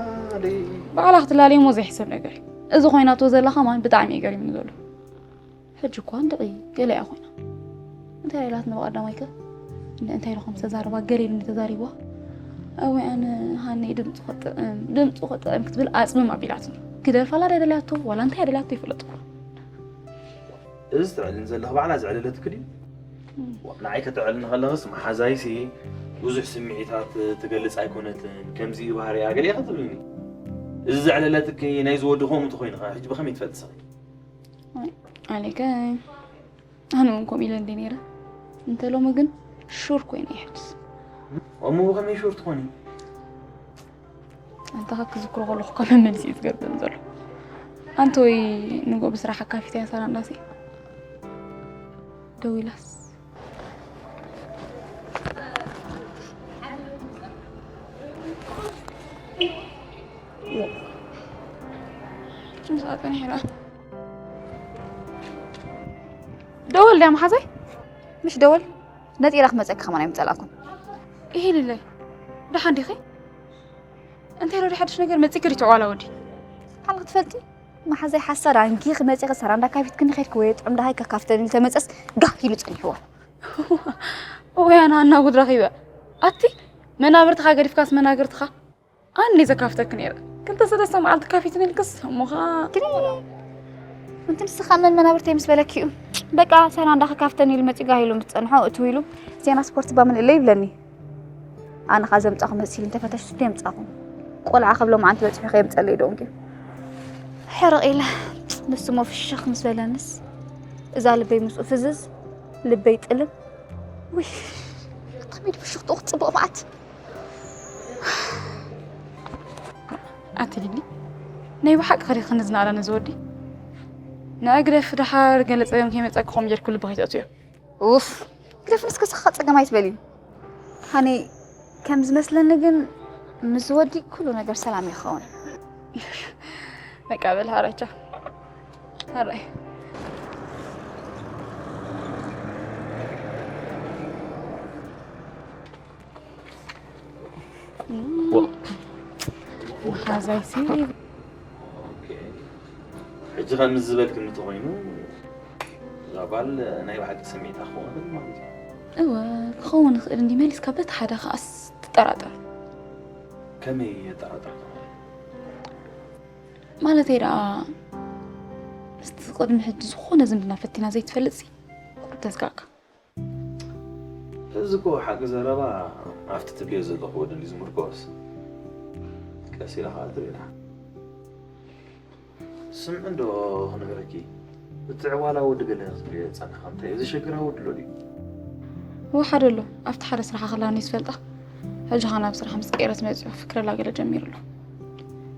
ደይ-? ባዕላ ክትላለይ እሞ ዘይሕሰብ ነገር እዩ። እዚ ኮይናቶ ዘላ ከማን ብጣዕሚ እዩ ገሪምኒ ዘሎ። ሕጂ እኳ እንድዒ ገለ እያ ኮይና። እንታይ ኢላትኒ ብቐዳማይ ከ? እንደ እንታይ ኢሉ ከም ዝተዛረባ ገለ ኢሉ እንደ ተዛሪብዋ። እወ ኣነ ሃኒ ድምፁ ክጥዕም፣ ድምፁ ክጥዕም ክትብል ኣፅምም ኣቢላትኒ። ክደርፋላ ድያ ደልያቶ ዋላ እንታይ እያ ደልያቶ ይፍለጥ እኳ። እዚ ትዕልን ዘለኺ ባዕላ ዘዕለለትኪ ድዩ? እም። ዋ፣ ንዓይ ከተዕልኒ ከለኽስ መሓዛይሲ ብዙሕ ስምዒታት ትገልጽ ኣይኮነትን፣ ከምዚ እዩ ባህሪኣ ገለ ኢኻ ትብልኒ። እዚ ዘዕለለትኪ ናይዚ ወዲ ከምኡ እንተኾይኑ ኸ ሕጂ ብኸመይ ትፈልጢ ሰኺ? ኣይ፣ ኣሌከ፣ ኣነ እውን ከምኡ ኢለ እንደ ነይረ። እንተ ሎሚ ግን ሹር ኮይነ ይሕድስ። እሞ ብኸመይ ሹር ትኾኒ? ኣንታ ክዝክሮ ከለኹ እኳ መመልሲ እዩ ዝገርም ዘሎ። ኣንተ ወይ ንጎ ብስራሕ ኣካፊታ እያ ሳራ እንዳሲ ደው ኢላስ። ምስኣ ጸኒሐ ደኣ። ደወል ድያ መሓዘይ? ምሽ ደወል? ነጺራ ክመጸኪ ከማን ኣይምጸላእኩን። ይሄ ልለይ፣ ደሓን ዲኺ? እንታይ ዶ ሓድሽ ነገር መጺኪ ሪትዖ ዋላ ወዲ? ሓልኺ ትፈልጢ? መሓዘይ ሓሳድ ኣንጊኺ መጺኺ ሰራ እንዳካፊትክኒ ኸድኪ ወይ ጥዑም ደሃይ ከካፍተኒ ተመጸስ ጋህ ኢሉ ጸኒሕዎ። ወይ ኣነ ኣናጉድ ረኺበ። ኣቲ መናብርትኻ ገዲፍካስ መናግርትኻ ኣነ ዘካፍተክ ነይረ። ክልተ ሰለስተ መዓልቲ ካፊትን ኢልክስ እሞኻ ግን እንትን ስኻ መን መናብርተይ ምስ በለክ እዩ። በቃ ሰና እንዳ ከካፍተን ኢሉ መፂኡ ጋሂሉ ምስ ፀንሖ እትው ኢሉ ዜና ስፖርት ባምልእለ ይብለኒ። ኣነ ኻ ዘምፃኹ መሲሉ እንተፈተሽ ስተ የምፃኹም ቆልዓ ከብሎ መዓንቲ በፂሑ ከየምፀለይ ዶ እንኪ ሕርቕ ኢለ ንስሞ ፍሽኽ ምስ በለንስ እዛ ልበይ ምስኡ ፍዝዝ ልበይ ጥልም ውይ ከመይ ድፍሽኽትኡ ክትፅብቕ መዓት ኣቲ ሊሊ ናይ ብሓቂ ከሪኽኒ ዝናኣላ ነዚ ወዲ ንእግደፍ ድሓር ገለ ፀገም ከይመፀኪ ከምኡ ጌርኪ ልቢ ከይተእትዮ ኡፍ ግደፍ ንስከ ስኻ ፀገም ኣይትበሊ ሃኒ ከም ዝመስለኒ ግን ምስ ወዲ ኩሉ ነገር ሰላም ይኸውን በቃ በል ሃራቻ ሃራይ ሓዛይሲ ሕጂ ከምዚ ዝበልክኒ እንተኾይኑ እዛ ጓል ናይ ብሓቂ ስምዒታ ክኸውን ይኽእል ማለት እዩ። እወ ክኸውን ይኽእል እንዲ መሊስካ በቲ ሓደ ከኣስ ትጠራጠር። ከመይ የጠራጥረካ ማለት? ማለተይ ደኣ ምስቲ ቅድሚ ሕጂ ዝኾነ ዝምድና ፈቲና ዘይትፈልጥሲ ተዝካእካ። እዚ እኮ ሓቂ ዘረባ ኣብቲ ትብልዮ ዘለኹ ወዲ እንድዩ ዝምርኮስ። ቀስ ኢላ ኸዓ ትርእና። ስምዒ እንዶ ክነግረኪ፣ እቲ ዕዋላ ወዲ ገለ ክትብልዮ ዝጸናኻ እንታይ እዩ? እዚ ሸግራ ወዲ ኣሎ ድዩ? ወሓደ ኣሎ፣ ኣብቲ ሓደ ስራሓ ከላኒ ዝፈልጣ። ሕጂ ኸኣ ናብ ስራሕ ምስ ቀየረት መጺኡ ክፍክረላ ገለ ጀሚሩ ኣሎ።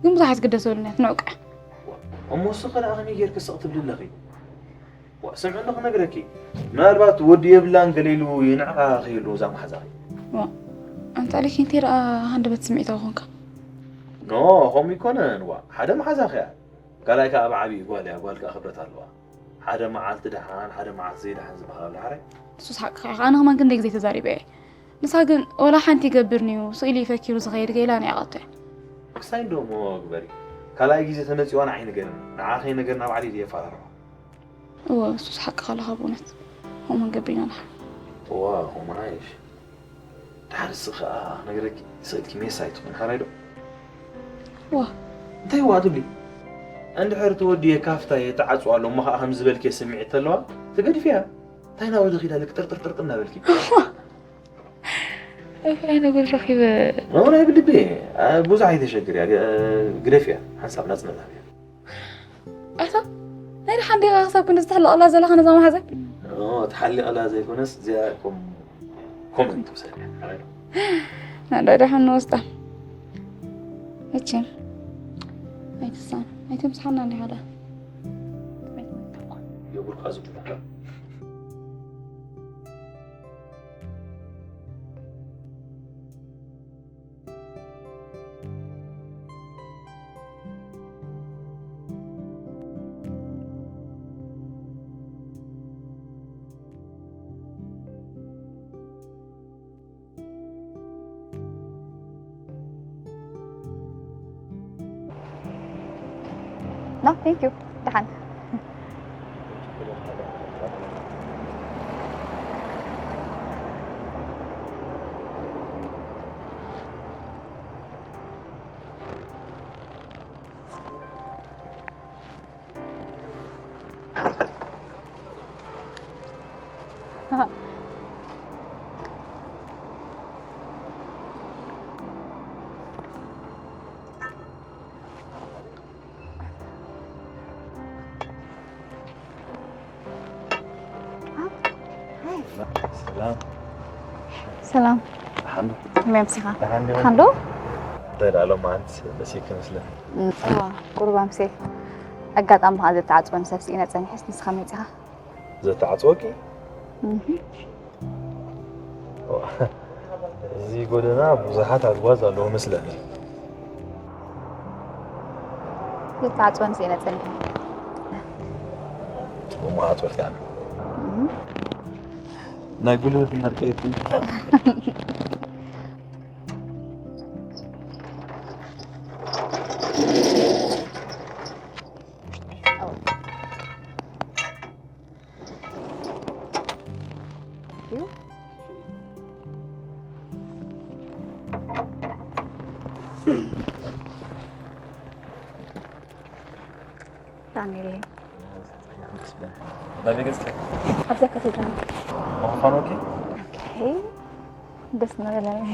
ግን ብዙሕ ኣይትግደሰሉ ንያት ንዕቀ። እሞ እሱ ኸ ደኣ ከመይ ጌርኪ ስቕ ትብሊ ኣለኺ? ዋ፣ ስምዒ እንዶ ክነግረኪ፣ ምናልባት ወዲ የብላን ገለ ኢሉ ይንዕቓ ከይህሉ እዛ መሓዛኺ። ዋ፣ ኣንታ ሊኪ እንታይ ደኣ ሃንደበት ስምዒታዊ ኾንካ? ኖ፣ ከምኡ ኣይኮነን። ዋ፣ ሓደ መሓዛኺ እያ። ካልኣይ ከኣ ኣብ ዓብዪ ጓል እያ፣ ጓል ከኣ ክብረት ኣለዋ። ሓደ መዓልቲ ደሓን፣ ሓደ መዓልቲ ዘይደሓን ዝበሃል ኣሎ ሓራይ። ንሱስ ሓቅኻ ኢኻ፣ ኣነ ከማን ክንደይ ግዜ ተዛሪበ እየ። ንሳ ግን ወላ ሓንቲ ይገብርን'ዩ፣ ስኢሉ እዩ ፈኪሩ ዝኸይድ ገይላ ንዒቓቶ እያ። ክሳይ እንዶ እሞ ግበሪ፣ ካልኣይ ግዜ ተመጺዋ ንዓይ ንገርኒ፣ ንዓ ከይነገርና ባዕለይ ድየ የፈራርሖ። እወ እሱስ ሓቅኻ ኣለኻ ብእውነት፣ ከምኡ ክንገብር ኢና ደሓን። እዋ ከምኡ ኣይሽ። ድሓር ንስኺ ከኣ ክነግረኪ ስእልኪ ሜስ ኣይትኹን ሓራይ ዶ? ዋ እንታይ ዋ ትብሊ? እንድሕር ተወድየ ካፍታ የተዓፅዋ ኣሎ እሞ ከዓ ከም ዝበልኪ ስምዒት ተለዋ ትገድፍያ። እንታይ ናብኡ ዶ ኪዳ ልክ ጥርጥርጥርጥ እናበልኪ? እንታይ ነገር ረኺበ? ምናይ ብልቢ ብዙሕ ኣይተሸግርያ ግደፍያ ሓንሳብ ናፅነት ሃብያ። ኣታ ናይ ደሓን ዲኻ ክሳብ ክንዲ ዝተሕልቐላ ዘለኻ ነዛ መሓዘ? ትሓሊቐላ ዘይኮነስ እዚኣ ኮም ኮመንት ውሰድያ። ናዳ ደሓን ንወስዳ። መቸም ኣይትሳን ኣይተምስሓና እንዲኻ ደኣ። የጉርካ ዝቡካ No, thank you. ደሓን። ሰላም ሰላም ሓንዶ መምሲኻ ሓንዶ እንታይ ደኣ ሎማዓንቲ መሲክ መስለኒ እዋ ቁሩብ ኣምሴ ኣጋጣሚ ከዓ ዘተዓፅወኒ ሰብ ስኢነ ፀኒሐስ ንስኻ መፂኻ ዘተዓፅወኪ እዚ ጎደና ብዙሓት ኣግባዝ ኣለዎ መስለኒ ዘተዓፅወኒ ስኢነ ፀኒሐ እሞ ኣፅወልካ ናይ ጉልበት እናርቀየት ዳንኤል። ናበይ ገጽኪ? ኣብዛ ከተዛ። ምዃኑ ኦኬ? ኦኬ። ደስ ምበለኒ።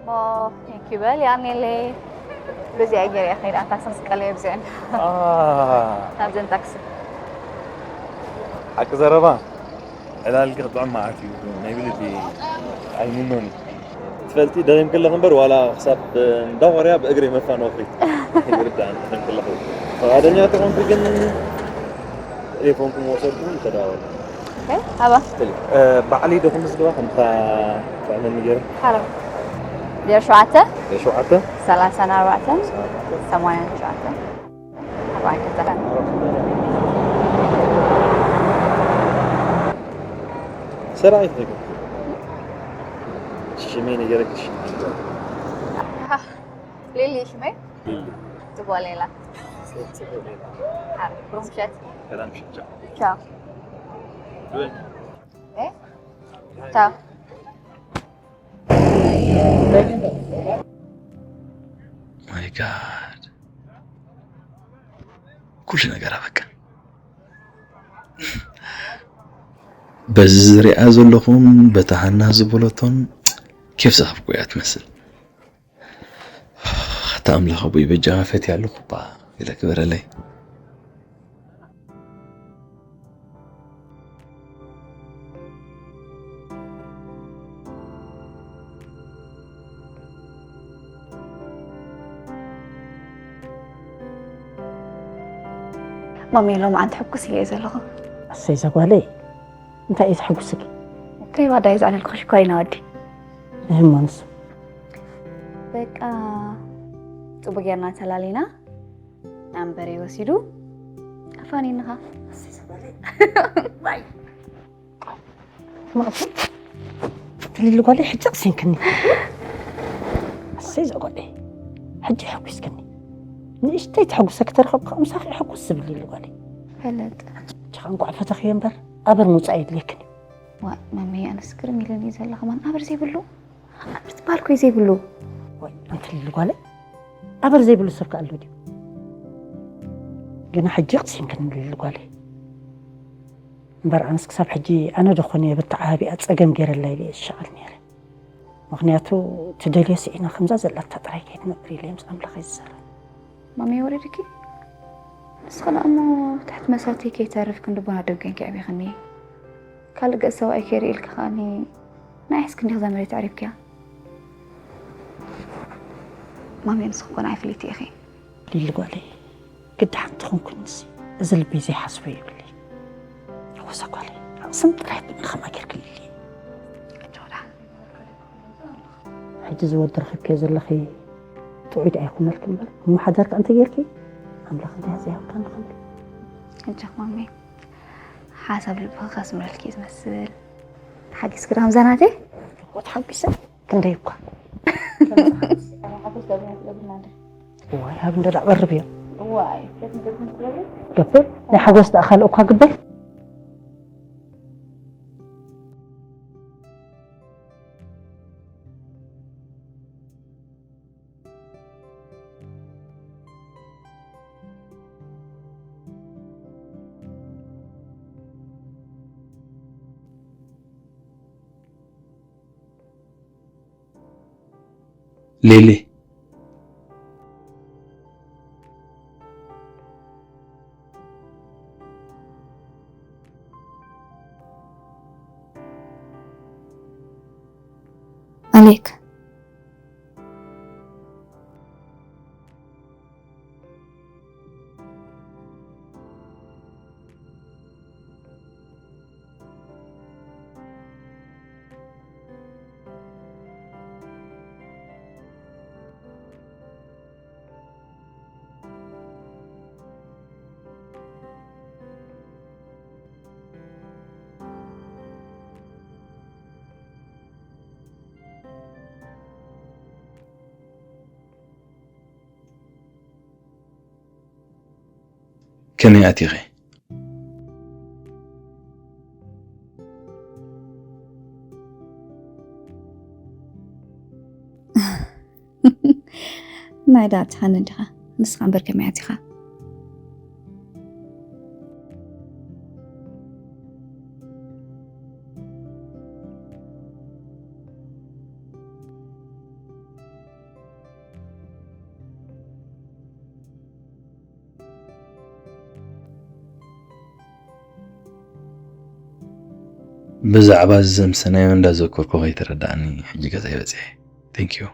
ሞ ኪበል ያኔሌ በዚኣ ገይረ እያ ከይዳ ታክሲ ምስ ቀለየ ብዚአን ናብዘን ታክሲ ሓቂ ዘረባ ዕላልኪ ክጥዕም መዓት እዩ ናይ ብልቢ ኣይምኖን እዩ ትፈልጢ ደኺም ክለኽ እምበር ዋላ ክሳብ እንዳኾርያ ብእግሪ መፋን ወፍሪ ይርዳእን ደኺም ክለኽ ፈቓደኛ ተኾንኩ ግን ቴሌፎንኩም ወሰድኩም ተዳወሉ ኣባ ባዕሊ ዶ ክምዝግባ ከምታ ጥዕመኒ ገይረ ሓረም ዜሮ ሸውዓተ ሸውዓተ ሰላሳን ኣርባዕተን ሰማንያን ትሽዓተን ኣርባዕተን ሰራዊት ነገር ሽመይ ነገረክ ሊሊ ሽመይ ጽቡቅ ሌላ ብሩምሸት ሰላም ሽጫ ቻው እ? ቻው My God. ኩሉ ነገር ኣበቃ። በዚ ዝሪኣ ዘለኹን በታ ሃና ዝበለቶን ኬፍ ዝሃብኩ እያ ትመስል። ኣታ ኣምላኽ ኣቦይ በጃኻ ፈትያ ኣለኹ እባ ኢለ ክበረለይ። ማሚ ሎምዓንቲ ሕጉስ ኢለ ዘለኹ ኣሰይ ዘጓለይ እንታይ እዩ ዘሐጉስኪ? ከይባዳ እዩ ዝዓለልኩ ሽኮሪና ወዲ እህማ ንሱ በቃ ጽቡቅ ጌርና ተላሊና ናምበረይ ወሲዱ ኣፋኒንኻ ትልሊ ጓለይ ሕጂ ቅሲንክኒ ኣሰይ ዘጓለይ ሕጂ ሕጒስክኒ ንእሽተይ ተሐጉሰ ክተረኸብ ከዓ ምሳኺ ሕጉስ ዝብል ኢሉ ጓለይ ፈለጥ ቻ እንቋዕ ፈተኽዮ እምበር ኣበር ምውፃእ የድልየክን እዩ ዋ መመይ ኣነስ ግርም ኢለኒ ዘለኹ ማን ኣበር ዘይብሉ ኣበር ትበሃል ኮይ ዘይብሉ ወይ ኣንተ ልሊ ጓለይ ኣበር ዘይብሉ ሰብ ከኣሎ ድዩ ግና ሕጂ ቅሲንክኒ ልሊ ጓለይ እምበር ኣነስ ክሳብ ሕጂ ኣነ ዶ ኾነ እየ በተዓባቢኣ ፀገም ገይረላ ኢለ እየ ዝሸቐል ነይረ ምኽንያቱ ትደልዮ ስዒና ከምዛ ዘላታ ጥራይ ከይትነብር ኢለ ምስ ኣምላኸ ይዛረብ ማመይ ወረድኪ ንስኺ ደኣ እሞ ትሕቲ መሰረተይ ከይተርፍ ክንዲ ቡና ደብ ኮይንኪ ኣዕቢኽኒ ካልእ ገጽ ሰብኣይ ከይርኢ ኢልኪ ከኣኒ ንዓይ ሕዝኪ እንዲኺ እዛ መሬት ኣዕሪብክያ ማመይ ንስኺ እኮ ንዓይ ፍልይቲ ኢኺ ሊሊ ጓለይ ግዲ ሓንቲ ኾንኩንስ እዚ ልቢ ዘይሓስቦ የብለይ ሮዛ ጓለይ ርእስን ጥራይ ብእንኸማ ጌርክልሊ ሕጂ ዝወዲ ረኺብክዮ ዘለኺ ጥዑይ ደኣ ይኹነልኪ እምበር እሞ ሓዳር ከኣ እንተጌርኪ ኣምላኽ እንታይ ዘይሃብካ ንኽእል ሕጂ ማመይ ሓሳብ ልብኺ ከስምረልኪ ዝመስል ተሓጊስኪ ዶ ከምዛ ናተይ እኮ ተሓጒሰ ክንደይ እኳ እዋይ፣ ሃብ እንደ ዳዕበርብ እዮ። ገበር፣ ናይ ሓጎስ ደኣ ካልእ እኳ ግበር። ሌሊ። ኣሌክ። ከመይ ኣቲኺ? ናይ ዳኣ ትሓኒ ዲኻ? ንስኻ እምበር ከመይ ኣቲኻ? ብዛዕባ እዚ ዘምሰናዮ እንዳዘከርኩ ከይተረዳእኒ ሕጂ ገዛይ በጺሐ። Thank you።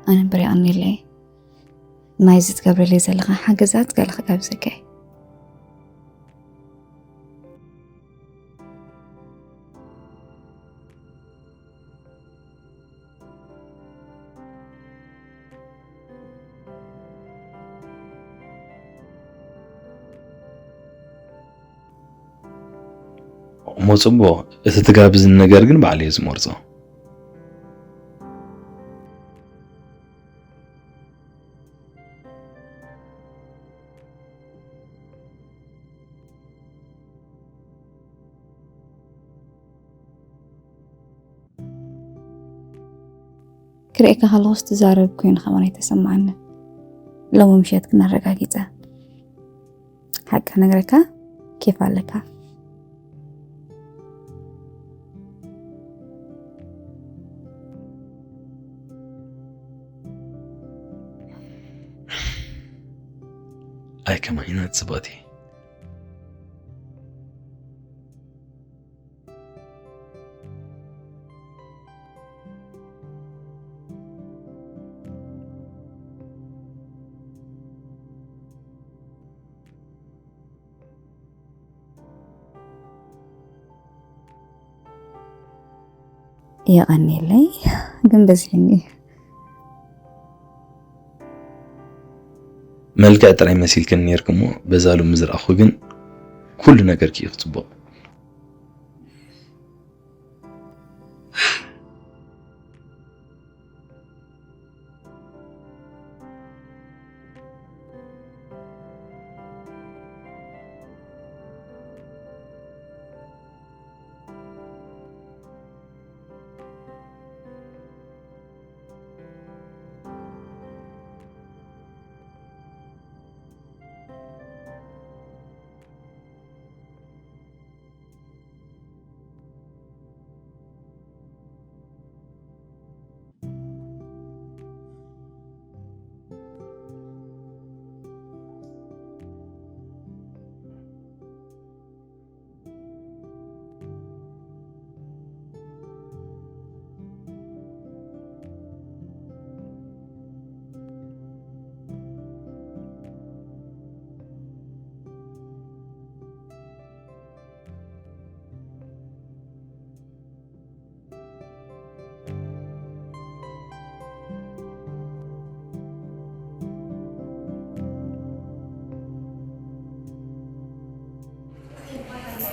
ኣነ እምበር የቐንየለይ ናይዚ ትገብረለይ ዘለኻ ሓገዛት ገለ ክጋብዘካ እየ። እሞ ጽቡቕ፣ እቲ ትጋብዝኒ ነገር ግን ባዕለይ እየ ዝመርጾ። ክርእየካ ከለኹስ ትዛረብ ኮይኑ ከማን ኣይተሰምዓንን። ሎሚ ምሸት ግን ኣረጋጊጸ። ሓቂ ክነግረካ ኬፍ ኣለካ። ኣይ ከማን ኢና ጽብቕቲ። የቐንየለይ፣ ግን በዚሕኒ። መልክዕ ጥራይ መሲልክን ኔርክ እሞ በዛ ሎሚ ዝረኣኹ ግን ኩሉ ነገርኪ እዩ ክጽቡቕ።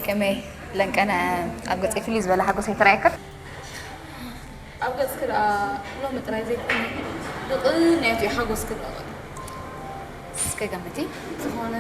ከመይ ለንቀነ ኣብ ገጸይ ፍልይ ዝበለ ሓጎስ ኣይተራእየካ? ኣብ ገጽኪ ደኣ ሎሚ ጥራይ ዘይኮነ ብቕንያቱ እዩ ሓጎስኪ ደኣ። እስከ ገምቲ። ዝኾነ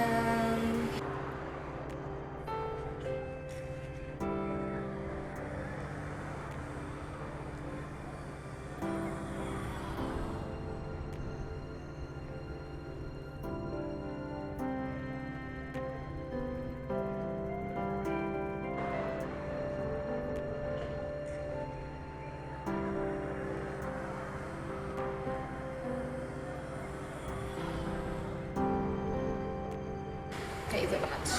እንታይ እዩ ዘሎ ሓድሽ?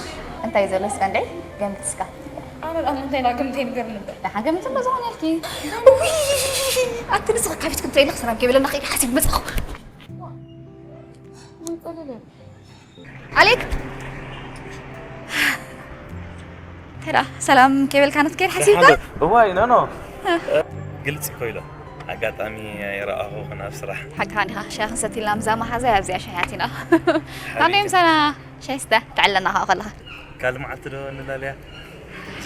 እንታይ እዩ ዘሎ እስከ እንደ ገምት እስካ። ኣነ ደኣ እንታይ ኢና ገምተይ ንገርኒ እምበር። ደሓን ገምት እኮ ዝኾነልኪ። ውይ! ኣቲ ንስኺ ካብ ቤትኪ እንታይ ኢልክ ሰላም ከይበለና ከይደ ሓሲብ መጻኹ። ኣሌክ! እንታይ ደኣ ሰላም ከይበልካ ንክትከይድ ሓሲብካ? እዋይ፣ ኖ፣ ኖ። ግልጽ እኮ ኢሎ። ኣጋጣሚ ኣይረኣኹኽን ኣብ ስራሕ። ሓቅኻ እንዲኻ። ሻሂ ክንሰቲ ኢልና ምዛ መሓዛይ ኣብዚኣ ሻሂ ኣቲና። ሓቢቢ። ካንዶ ምሳና ሻሂ ስተ ትዕለና ከኣ ከለኻ። ካልእ መዓልቲ ዶ ንላለያ?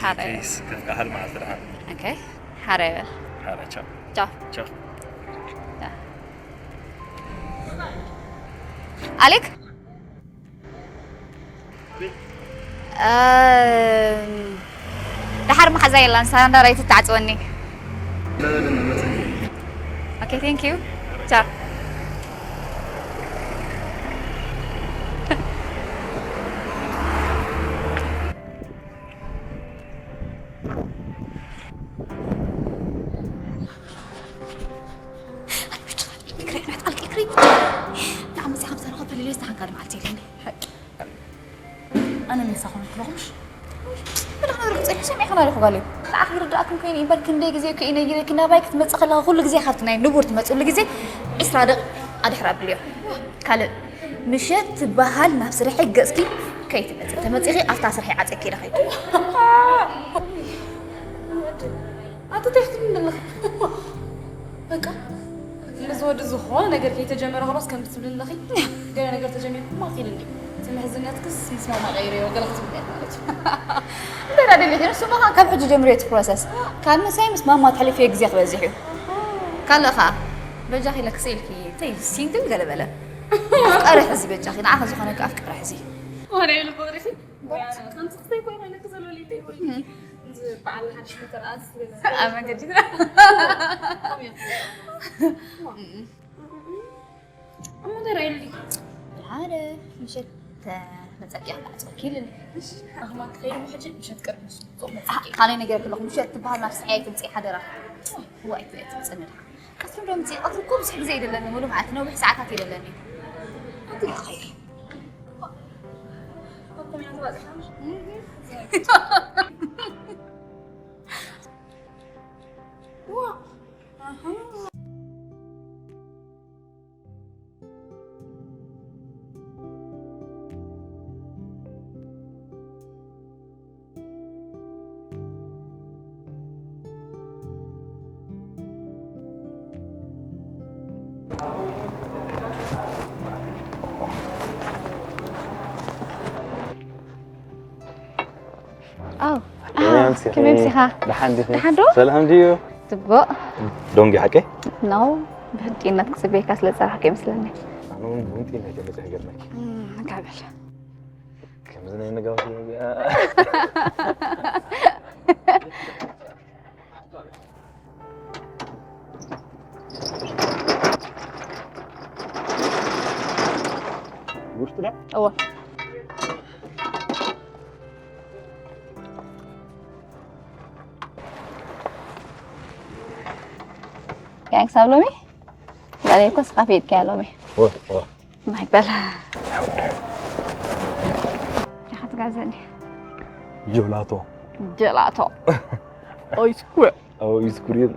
ሓረ። ፕሊስ፣ ከም ካልእ መዓልቲ ደሓን። ኦኬ። ሓረ ይበል። ሓረ፣ ቻው። ቻው። ቻው። ቻው። ኣሌክ? እም፣ ደሓር መሓዛ የላን፣ ሳንዳል ኣይትተዓጽወኒ። ኦኬ፣ ቴንክ ዩ። ቻው። ኣነ ሜሳ ኮነ ክለኹምሽ። ብድሕሪ ርግጸ ሰሚዕካ ኣለኹ ጓለይ። ንዓኺ ይርድኣክን ኮይኑ እምበር ክንደይ ግዜ እኮ እዩ ነጊረኪ ናባይ ክትመጽእ ከለኻ ኩሉ ግዜ ካብቲ ናይ ንቡር ትመጽሉ ግዜ ዕስራ ደቂቕ ኣድሕር ኣብልዮ። ካልእ ምሸት ትበሃል ናብ ስርሐይ ገጽኪ ከይትመጽእ። ተመጺኺ ኣብታ ስርሐይ ዓጸኪ ኢለ ከይዱ። ኣቲ እንታይ ክትብሊ ኣለኺ? በቃ፣ ምስ ወዲ ዝኾነ ነገር ከይተጀመረ፣ ከላስ ከም ትብሊ ኣለኺ፣ ገለ ነገር ተጀሚርኩማ ኣኺልኒ። እቲ ምሕዝነትክስ ምስ ማማ ቀይረዮ፣ ገለ ክትብሊ እያ ማለት እዩ። እንታይ ደኣ ደሊኺ? ንሱ ከኣ ካብ ሕጂ ጀምሪ እቲ ፕሮሰስ። ካብ ምሳይ ምስ ማማ ተሕልፍዮ ግዜ ክበዝሕ እዩ። ካልእ ከኣ፣ በጃኺ ለክሰ ኢልኪ፣ እንታይ ሲንግል ገለ በለ። ኣፍቀረ ሕዚ በጃኺ፣ ንዓኺ ዝኾነኪ ኣፍቀረ ሕዚ። ወረ ኢሉ ፍቕሪኺ? ከምዚ ክስተይ ኮይና ኢለኪ ዘሎ ሊሊ ወይ እዚ በዓል ሓድሽ መተርኣስ ገለ። ኣብ መንገዲ። እሞ እንታይ ርኣይልኒ? ሓደ ምሸት መጸኪያ ኣጽወኪልኒ። ኣኽማ ክኸይድ ሕጂ ምሸት ቅድሚ ሱቕ መጸኪ። ካልኣይ ነገር ክለኹ ምሸት ትበሃል ናብ ስዕያይ ትምጽእ ሓደራ። ዋይ ትምጽእ ንድሓ። ቀትሪ ዶ ምጽእ? ቀትሪ እኮ ብዙሕ ግዜ ኣይደለኒ፣ ሙሉ መዓልቲ ነዊሕ ሰዓታት ኣይደለኒ። ኣቲ ክኸይድ። ኣው፣ ኣው፣ ከመይ ኣምሲኺ? ከመይ ኣምሲኻ? ደሓን ዲኺ? ደሓን ዶ? ሰላም ድዩ? ጽቡቕ። ዶንጊ ሓቀይ? ኖ፣ ብህንጢነት ክጽበየካ ስለ ዝጸናሕኩ ይመስለኒ። ኣነ እውን ብህንጢነት እየ መጺአ ገርመኪ። እም፣ እንካ በል። ከምዚ ናይ ነጋውስ እዚኣ። ውሽጢ ዶ? እወ። ያንክ ሳብሎሚ? ዛሬ እኮ ስቃፊ ይትከያ ሎሚ። እወ፣ እወ። ማይ በል። ኢኻ ትጋብዘኒ። ጀላቶ። ጀላቶ። ኣይስኩር። ኣይስኩሪም።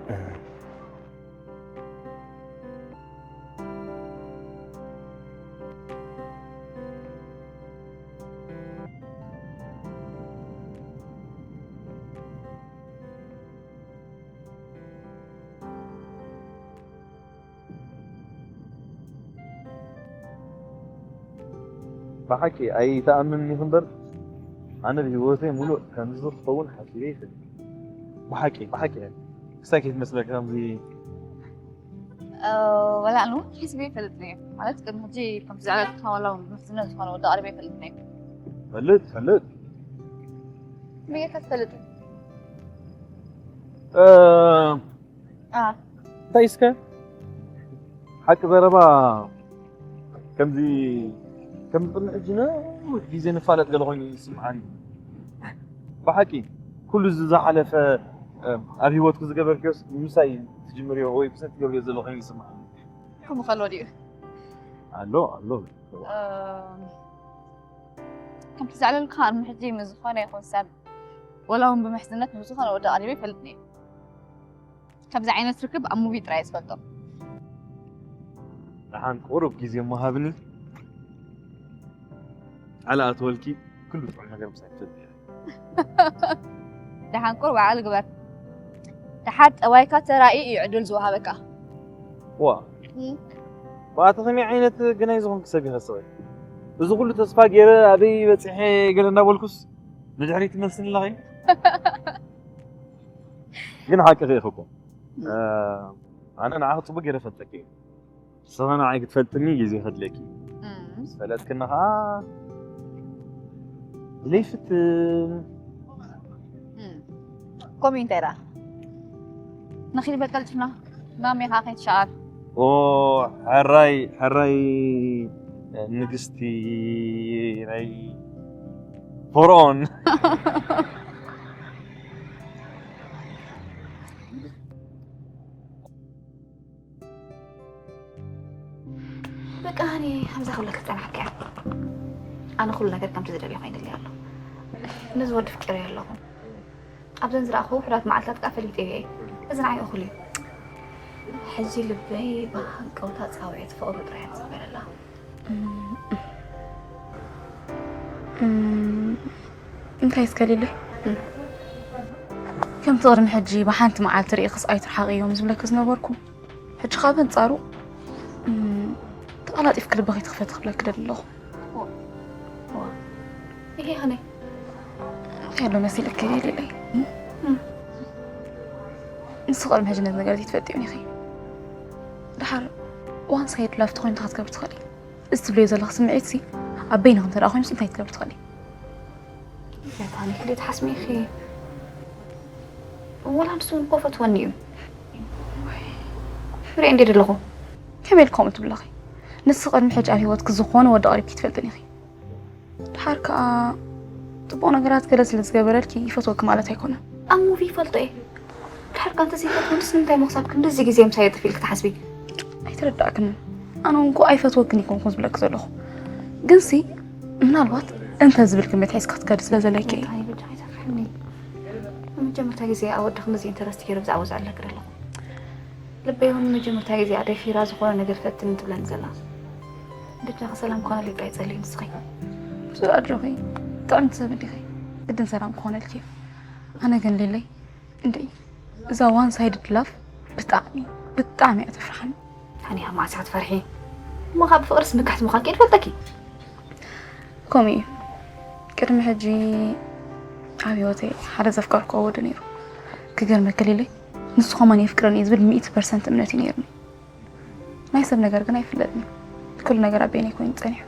ብሓቂ ኣይትኣምንን ኢኺ እምበር፣ ኣነ ብህይወተይ ሙሉእ ከምዚ ክኸውን ሓሲበ ይፈልጥ። ብሓቂ ብሓቂ ክሳይ ከይትመስለካ ከምዚ ወላ ኣነ እውን ሓሲበ ይፈልጥን እየ። ማለት ቅድሚ ሕጂ ከምዚ ዝዕለልካ ዋላ እውን ብምሕዝነት ዝኾነ ወዲ ቀሪበ ይፈልጥን እየ። ፈልጥ ፈልጥ ብጌርካ ትፈልጥ? እንታይ እስከ ሓቂ ዘረባ ከምዚ ከም ቅድሚ ሕጂ ነዊሕ ግዜ ንፋለጥ ገለ ኮይኑ ይስምዓኒ። ብሓቂ ኩሉ እዚ ዝሓለፈ ኣብ ህይወትኩ ዝገበርክዮስ ምሳይ ትጅምርዮ ወይ ምሳይ ትገብርዮ ዘሎ ኮይኑ ይስምዓኒ። ከምኡ ከሎ ድዩ? ኣሎ ኣሎ ከምቲ ዘዕለልካ ቅድሚ ሕጂ ምስ ዝኾነ ይኹን ሰብ ወላ እውን ብምሕዝነት ምስ ዝኾነ ወዲ ቀሪበ ይፈልጥን እየ። ከምዚ ዓይነት ርክብ ኣብ ሙቪ ጥራይ ዝፈልጦ። ደሓን ቁሩብ ግዜ እሞ ሃብኒ። ኣለ ኣትወልኪ ኩሉ ጥዑም ነገር ምሳይ ትፈልጥ እያ። ደሓን ቁሩብ ዓቕሊ ግበር። ደሓር ጠባይካ ተራእዩ እዩ ዕድል ዝወሃበካ። ዋ ብኣቲ ከመይ ዓይነት ግናይ ዝኾንክ ሰብ ይኸስበ? እዚ ኩሉ ተስፋ ገይረ ኣበይ በፂሐ ገለ እናበልኩስ ንድሕሪት ትመልስኒ ኣለኺ። ግን ሓቂ ኺኢኺ እኮ ኣነ ንዓኺ ፅቡቅ ገይረ ፈልጠኪ እየ። ንስኺ ንዓይ ክትፈልጥኒ ግዜ ከድልየኪ እዩ። ምስ ፈለጥክኒ ከዓ ዘይፍትን ከምኡ እንታይ ደኣ ንኺድ በቀልትና ማሜኻ ከይትሸዓር ኦ ሕራይ ሕራይ ንግስቲ ናይ ፈርኦን በቃ ሃኒ ከምዛ ክብለኪ ዝፀናሕኩ እያ። ኣነ ኩሉ ነገር ከምቲ ዝደልዮ ኮይኑለይ ኣሎ። ነዚ ወዲ ፍቂረዮ ኣለኹ። ኣብዘን ዝረኣኹ ውሑዳት መዓልታት ከዓ ፈሊጠዮ እየ። እዚ ንዓይ እኹል እዩ። ሕጂ ልበይ ብሃንቀውታ ፃውዒት ፍቕሩ ጥራይ እያ ትፅበየላ። እንታይ እስከ ሊለ ከምቲ ቅድሚ ሕጂ ብሓንቲ መዓልቲ ርኢኽስ ኣይትርሓቕ እዮም ዝብለኪ ዝነበርኩ ሕጂ ካብ ኣንጻሩ ተቐላጢፍኪ ልበኺ ትኽፈቲ ክብለኪ ደሊ ኣለኹ። ይሄ ኸመይ እንታይ ኣሎ መሲልኪ ሊለይ? ንስኺ ቅድሚ ሕጂ ነዚ ነገር እዚ ትፈልጥዮ ኢኺ። ድሓር ዋን ሳይድ ላቭ ተኾይኑ እንታይ ክትገብሪ ትኽእሊ? እዚ ትብልዮ ዘለኺ ስምዒትሲ ኣብ በይንኺ እንተ ደኣ ኮይኑስ እንታይ ክትገብሪ ትኽእሊ? ያታኒ ክልተ ሓስሚ ኢኺ ወላ ንሱ እውን እኮ ፈትወኒ እዩ። ሪኦ እንዴ ደለኹ ከመይ ኢልኪ ከምኡ ትብለኺ? ንስኺ ቅድሚ ሕጂ ኣብ ህይወትኪ ዝኾነ ወዲ ኣቕሪብኪ ትፈልጥን ኢኺ። ድሓር ከኣ ጽቡቕ ነገራት ገለ ስለ ዝገበረልኪ ይፈትወኪ ማለት ኣይኮነን። ኣብ ሙቪ ይፈልጦ እየ። ድሓር ከኣ እንተዘይፈትወንስ ንምንታይ እሞ ክሳብ ክንድዚ ግዜ ምሳይ የጥፍእ ኢልኪ ትሓስቢ? ኣይተረዳእክንን። ኣነ እውን እኮ ኣይፈትወክን ኣይኮንኩን ዝብለኪ ዘለኹ። ግንሲ ምናልባት እንተ ዝብል ግምት ሒዝኪ ክትከዲ ስለ ዘለኪ እየ። ብመጀመርታ ግዜ ኣብ ወዲ ክንድዚ ኢንተረስት ገይረ ብዛዕባ ዝዕለክ ደለኹ። ልበይ እውን ንመጀመርታ ግዜ እያ ደፊራ ዝኾነ ነገር ፈትን ትብለኒ ዘላ። በጃኺ ሰላም ክኾነለይ ጥራይ ጸልይ ንስኺ። ብዙ ኣጆኺ ጥዕምቲ ሰብ እንዲኺ። ግድን ሰላም ክኾነልኪ እዩ። ኣነ ግን ሊለይ እንድዒ እዛ ዋን ሳይድድ ላቭ ብጣዕሚ ብጣዕሚ እያ ተፍርሓኒ። ሃኒ ኣብ መዓስ ኢኻ ትፈርሒ? እሞ ካብ ብፍቕሪ ስምክሕቲ ምዃንኪ እየ ዝፈልጠኪ። ከምኡ እዩ። ቅድሚ ሕጂ ኣብ ህይወተይ ሓደ ዘፍቀርክዎ ወዲ ነይሩ። ክገርመኪ ሊለይ ንሱ ከማን የፍቅረኒ እዩ ዝብል ሚእቲ ፐርሰንት እምነት እዩ ነይሩኒ። ናይ ሰብ ነገር ግን ኣይፍለጥን እዩ። ኩሉ ነገር ኣብ በይነይ ኮይኑ ጸኒሑ።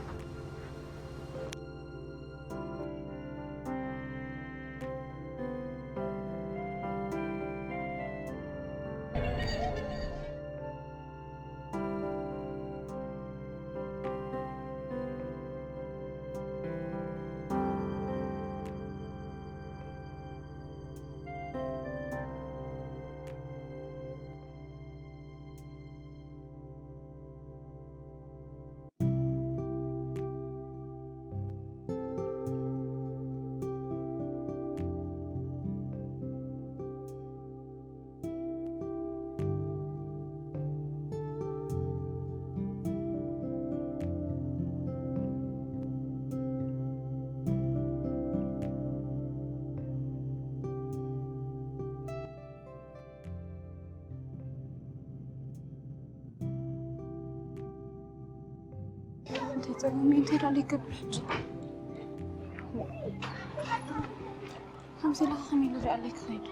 ከምዚ ኢልካ ከመይ ኢሉ ሪኣለይ ክኸይድ?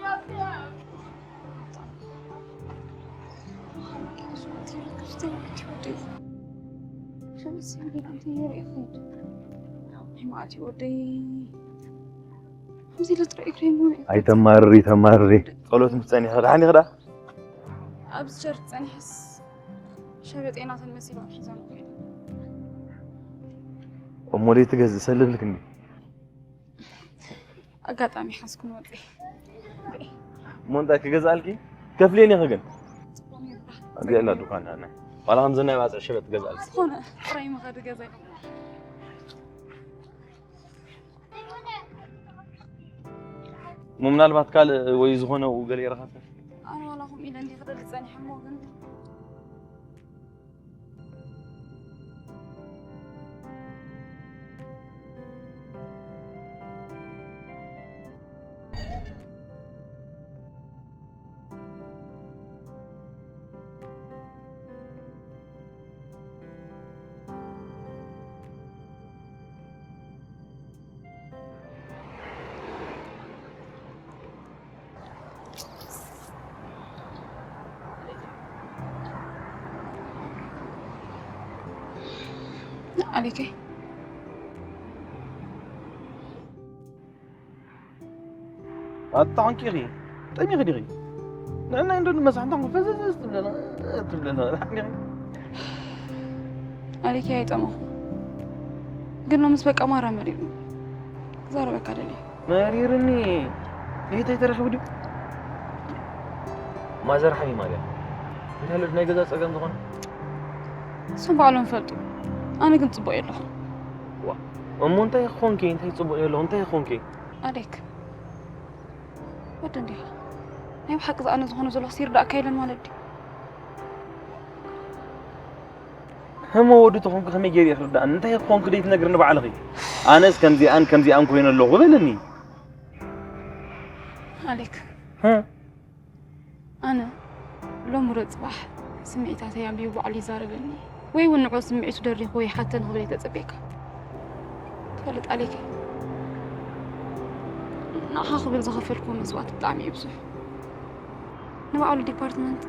ኣይተማርሪ፣ ተማርሪ። ጸሎት ምስ ጸኒሐ ደሓን ኢኺ ደኣ? ኣብዚ ቸርች ጸኒሐስ ሸበጤናተን መሲሎም ሒዞም ከይዶም። እሞ ደይ ትገዝእ ሰልልክ እንዲ? ኣጋጣሚ ሓዝኩን ወፂ። እሞ እንታይ ክገዝኣልኪ? ከፍልየን ኢኺ ግን። ኣብዚ ኣላ ዱኳን ኣነ። ዋላ ከምዚ ናይ ባፅዕ ሸበጥ ገዝኣልኪ። ዝኾነ ጥራይ መኸዲ ገዛ ኢኹም። እሞ ምናልባት ካልእ ወይ ዝኾነ ው ገለ ይረኸብካ? ኣነ ዋላ ከምኡ ኢለ እንዲ ክደሊ ጸኒሐ እሞ ግን ኣሌከይ ኣታ ኮንኪ ኢኺ ጠሚኺ ዲኺ? ንዕና እንዶ ንመሳሕ እንታ ፈዘዝ ትብለና ትብለና። ኣሌከይ ኣይጠመኹ ግን ሎምስ በቃ ማራ መሪሩ ክዛረበካ ደልየ። መሪርኒ። ይሄ ተረኽቡ ድዩ? ማዘር ሓሚማ ድያ? እንታይ ኣሎ ናይ ገዛ ጸገም ዝኾነ? እሶም ባዕሎም ፈልጡ። ኣነ ግን ጽቡቕ የለኹ። ዋ፣ እሞ እንታይ ኾንኪ? እንታይ ጽቡቕ የለኹ? እንታይ ኾንኪ? ኣሌክ፣ ወዲ እንዲኻ። ናይ ብሓቂ ዝኣነ ዝኾነ ዘለኹ ሲርዳእካ የለን ማለት ድዩ? ህሞ ወዲ ተኾንኩ ከመይ ገይረ ክርዳእኒ? እንታይ ክኾንኩ ደይ ትነግርኒ ባዕልኺ? ኣነስ ከምዚኣን ከምዚኣን ኮይነ ኣለኹ በለኒ። ኣሌክ፣ ህ? ኣነ ሎሚ ዶ ጽባሕ ስምዒታተይ ኣንቢቡ ባዕሉ ይዛረበኒ ወይ እውን ንዑ ስምዒቱ ደሪኹ ይሓተኒ ክብል ኣይተጸበየካ። ትፈልጥ ኣሌክ፣ ንዓኻ ክብል ዝኸፈልኩዎ መስዋእቲ ብጣዕሚ እዩ ብዙሕ። ንባዕሉ ዲፓርትመንት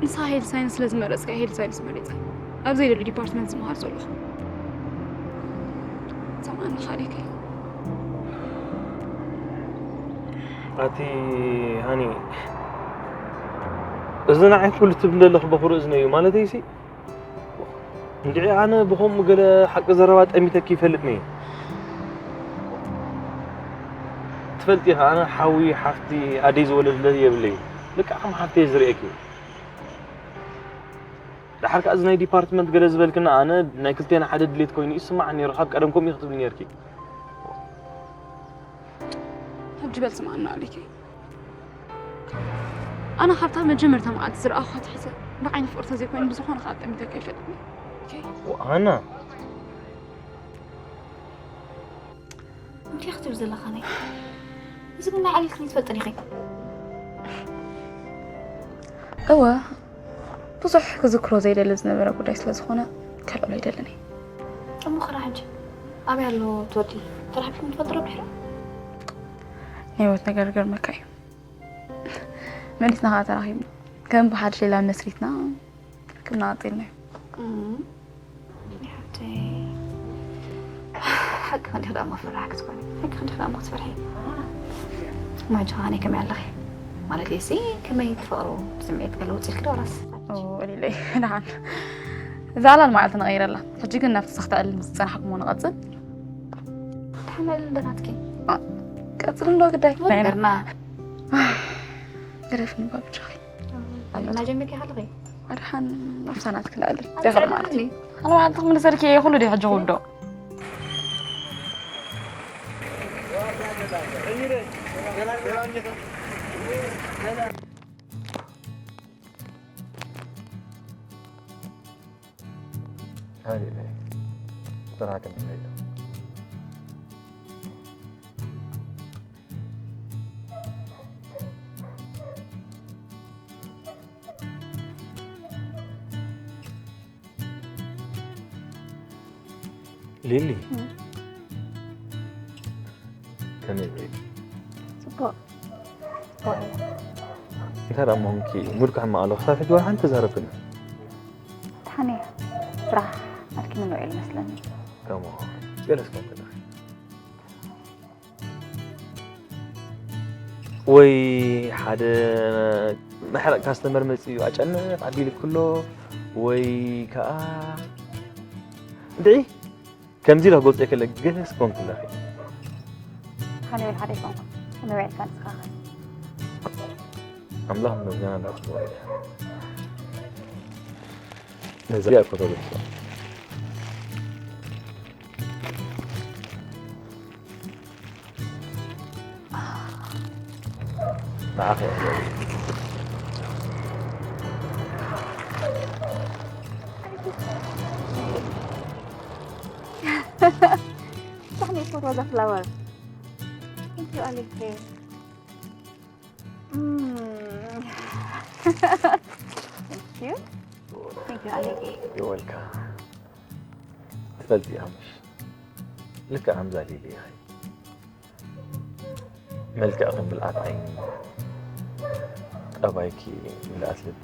ንስኻ ሄልት ሳይንስ ስለ ዝመረጽካ ሄልት ሳይንስ መሪጸ ኣብ ዘይደሊ ዲፓርትመንት ዝመሃር ዘለኹ። ሰምዓኒ ካሊከይ። ኣቲ ሃኒ፣ እዚ ንዓይ ኩሉ ትብል ዘለኹ በኹሪ እዝነ እዩ ማለተይሲ። እንድዒ ኣነ ብኸምኡ ገለ ሓቂ ዘረባ ጠሚተኪ ይፈልጥኒ እየ። ትፈልጢ ኢኻ ኣነ ሓዊ ሓፍቲ ኣደይ ዝወለደለይ የብለይ። ልክዕ ከም ሓፍተይ ዝርእየኪ። ደሓር ከኣ እዚ ናይ ዲፓርትመንት ገለ ዝበልክና ኣነ ናይ ክልቴና ሓደ ድሌት ኮይኑ ይስማዓኒ ነይሩ። ካብ ቀደም ከምኡ ኢኺ ትብሊ ነይርኪ። ሕጂ በል ስምዓኒ ኣሌክ። ኣነ ካብታ መጀመርታ መዓልቲ ዝረኣኹ ኣትሒዘ ብዓይኒ ፍቕሪ ተዘይኮይኑ ብዝኾነ ከዓ ጠሚተካ ኣይፈልጥን። ኦኬ? ሃና። እንታይ ክትብል ዘለኻ ናይ? እዚ ግን ናይ ኣሌክ ትፈልጥን ኢኺ። እወ፣ ብዙሕ ክዝክሮ ዘይደሊ ዝነበረ ጉዳይ ስለ ዝኾነ ከልዕሎ ኣይደልን እየ። እሞ ኸራ ሕጂ ኣበይ ኣሎ እቲ ወዲ? ተራኺብኩም ትፈልጡ ዶ ድሕሪ? ናይ ህይወት ነገር ገርመካ እዩ። መሊስና ኸዓ ተራኺብና። ከም ብሓድሽ ሌላ መስሪትና ርክብና ቀጺልና እዩ። እም፣ ሓቂ ክንዲኽ ደኣ እሞ ፈራሕ ክትኮኒ። ሓቂ ክንዲኽ ደኣ እሞ ክትፈርሒ። ማጆ፣ ኣነ ከመይ ኣለኺ? ማለት እሲ ከመይ ትፈቕሩ ብስምዒት ገለ ውፅእ ኢልኪ ዶ ዋላስ? ኦ፣ እሊለይ፣ ደሓን። እዛ ዕላል መዓልቲ ንቐይረላ። ሕጂ ግን ናብቲ ስኽቲ ዕልል ምስ ዝጸናሕኩሞ ንቐጽል። ደሓን ዕልል ዶ ናትኪ? አ፣ ቀጽል እንዶ ግዳይ። ወገርና። ገደፍኒ እባ ብጃኺ። እና ጀሚርኪ ከለኺ? ኣድሓን ናብታ ናትኪ ንዕልል። ኣንተ ደኸር ማለት። ዕልልኒ። ኣነ መዓልቲ ክምልሰልኪ እየ፣ ኩሉ ድዩ ሕጂ ክውዶ? ሃሌሉያ። ስራሕካ ንኸይድ። ሊሊ፣ እም። ከመይ በይ? ጽቡቕ ጽቡቕ እዩ። እንታይ ደኣ ሞንኪ ሙድካ ሕማቕ ኣሎ ክሳብ ሕጂ ዋላ ሓንቲ ተዛረብክኒ። ደሓን እየ። ስራሕ ኣድኪምኒ ውዒሉ መስለኒ። ከሞ ገለስ ኮንክና ወይ ሓደ መሕረቕ ካስተመር መፂኡ ኣጨንቕ ኣቢልክ ኣሎ ወይ ከዓ እንድዒ ከምዚ ኢለ ክገልፆ ከለ ገለስ ኮንክ ኣለኺ። ሓኒ ወላ ሓደ ይኮንኩ ንውዒልካ ንስኻ ኣምላኽ መዝገና እንዳፅቡቕ ነዚኣ እኮ ተገድሶ ንዓኺ እያ ዘርኢ። ብጣዕሚ እኮ ሮዛ ፍላወር። Thank you ኣሌክ። Mm. Thank you. Thank you ኣሌክ። ይወልካ ትፈልጢ ኣምሽ ልክዕ ኣምዛ ሊሊ ኢኺ። መልክዕኺ ምልኣት ዓይኒ፣ ጠባይኪ ምልኣት ልቢ፣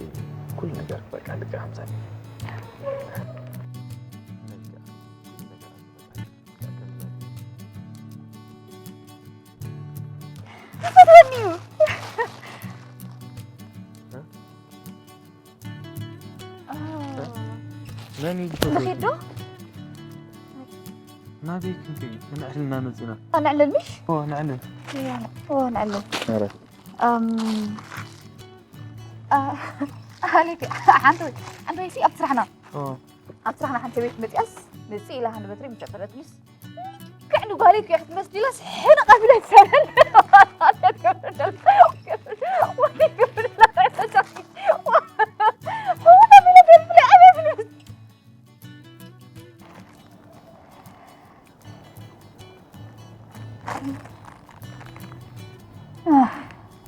ኩሉ ነገር በቃ ልክዕ ኣምዛ ሊሊ። ትፈትወኒ እዩ። መን እዩ ዝፈትወኪ? ንኺድ ዶ? ናበይ ክንከይድ? ንዕልልና መፂና። ንዕልል ምሽ? ኦ፣ ንዕልል። ኦ ንዕልል። ኧረ። እም፣ አ፣ ኣሌክ፣ ሓንቲ ወይ ሓንቲ ወይ ሲ ኣብ ስራሕና ኦ። ኣብ ስራሕና ሓንቲ ቤት መፂኣስ መፂ ኢላ ሃንድ በትሪ ምጨበረትኒስ ልክዕ ንጓለይ እኮ ክትመስል ኢላስ ሕነ ቀቢለ ይሰበል።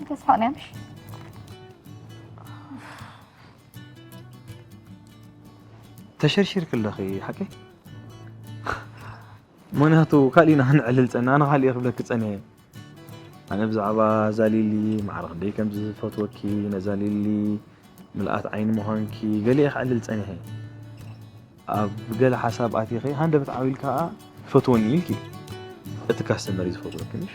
ተስፋ ናይ ምሽ ተሸርሺርክ ኣለኺ ሓቀይ? ምክንያቱ ካሊእና ክንዕልል ፀና ኣነ ካሊእ ክብለክ ፀኒሐ ኣነ ብዛዕባ ዛሊሊ ማዕረ ክንደይ ከም ዝፈትወኪ ነዛሊሊ ምልኣት ዓይኒ ምዃንኪ ገሊአ ክዕልል ፀኒሐ ኣብ ገለ ሓሳብ ኣቲኸ ሃንደበት ዓው ኢልካ ከኣ ፈትወኒ ኢልኪ እቲ ካስተመር እዩ ዝፈትወኪ ምሽ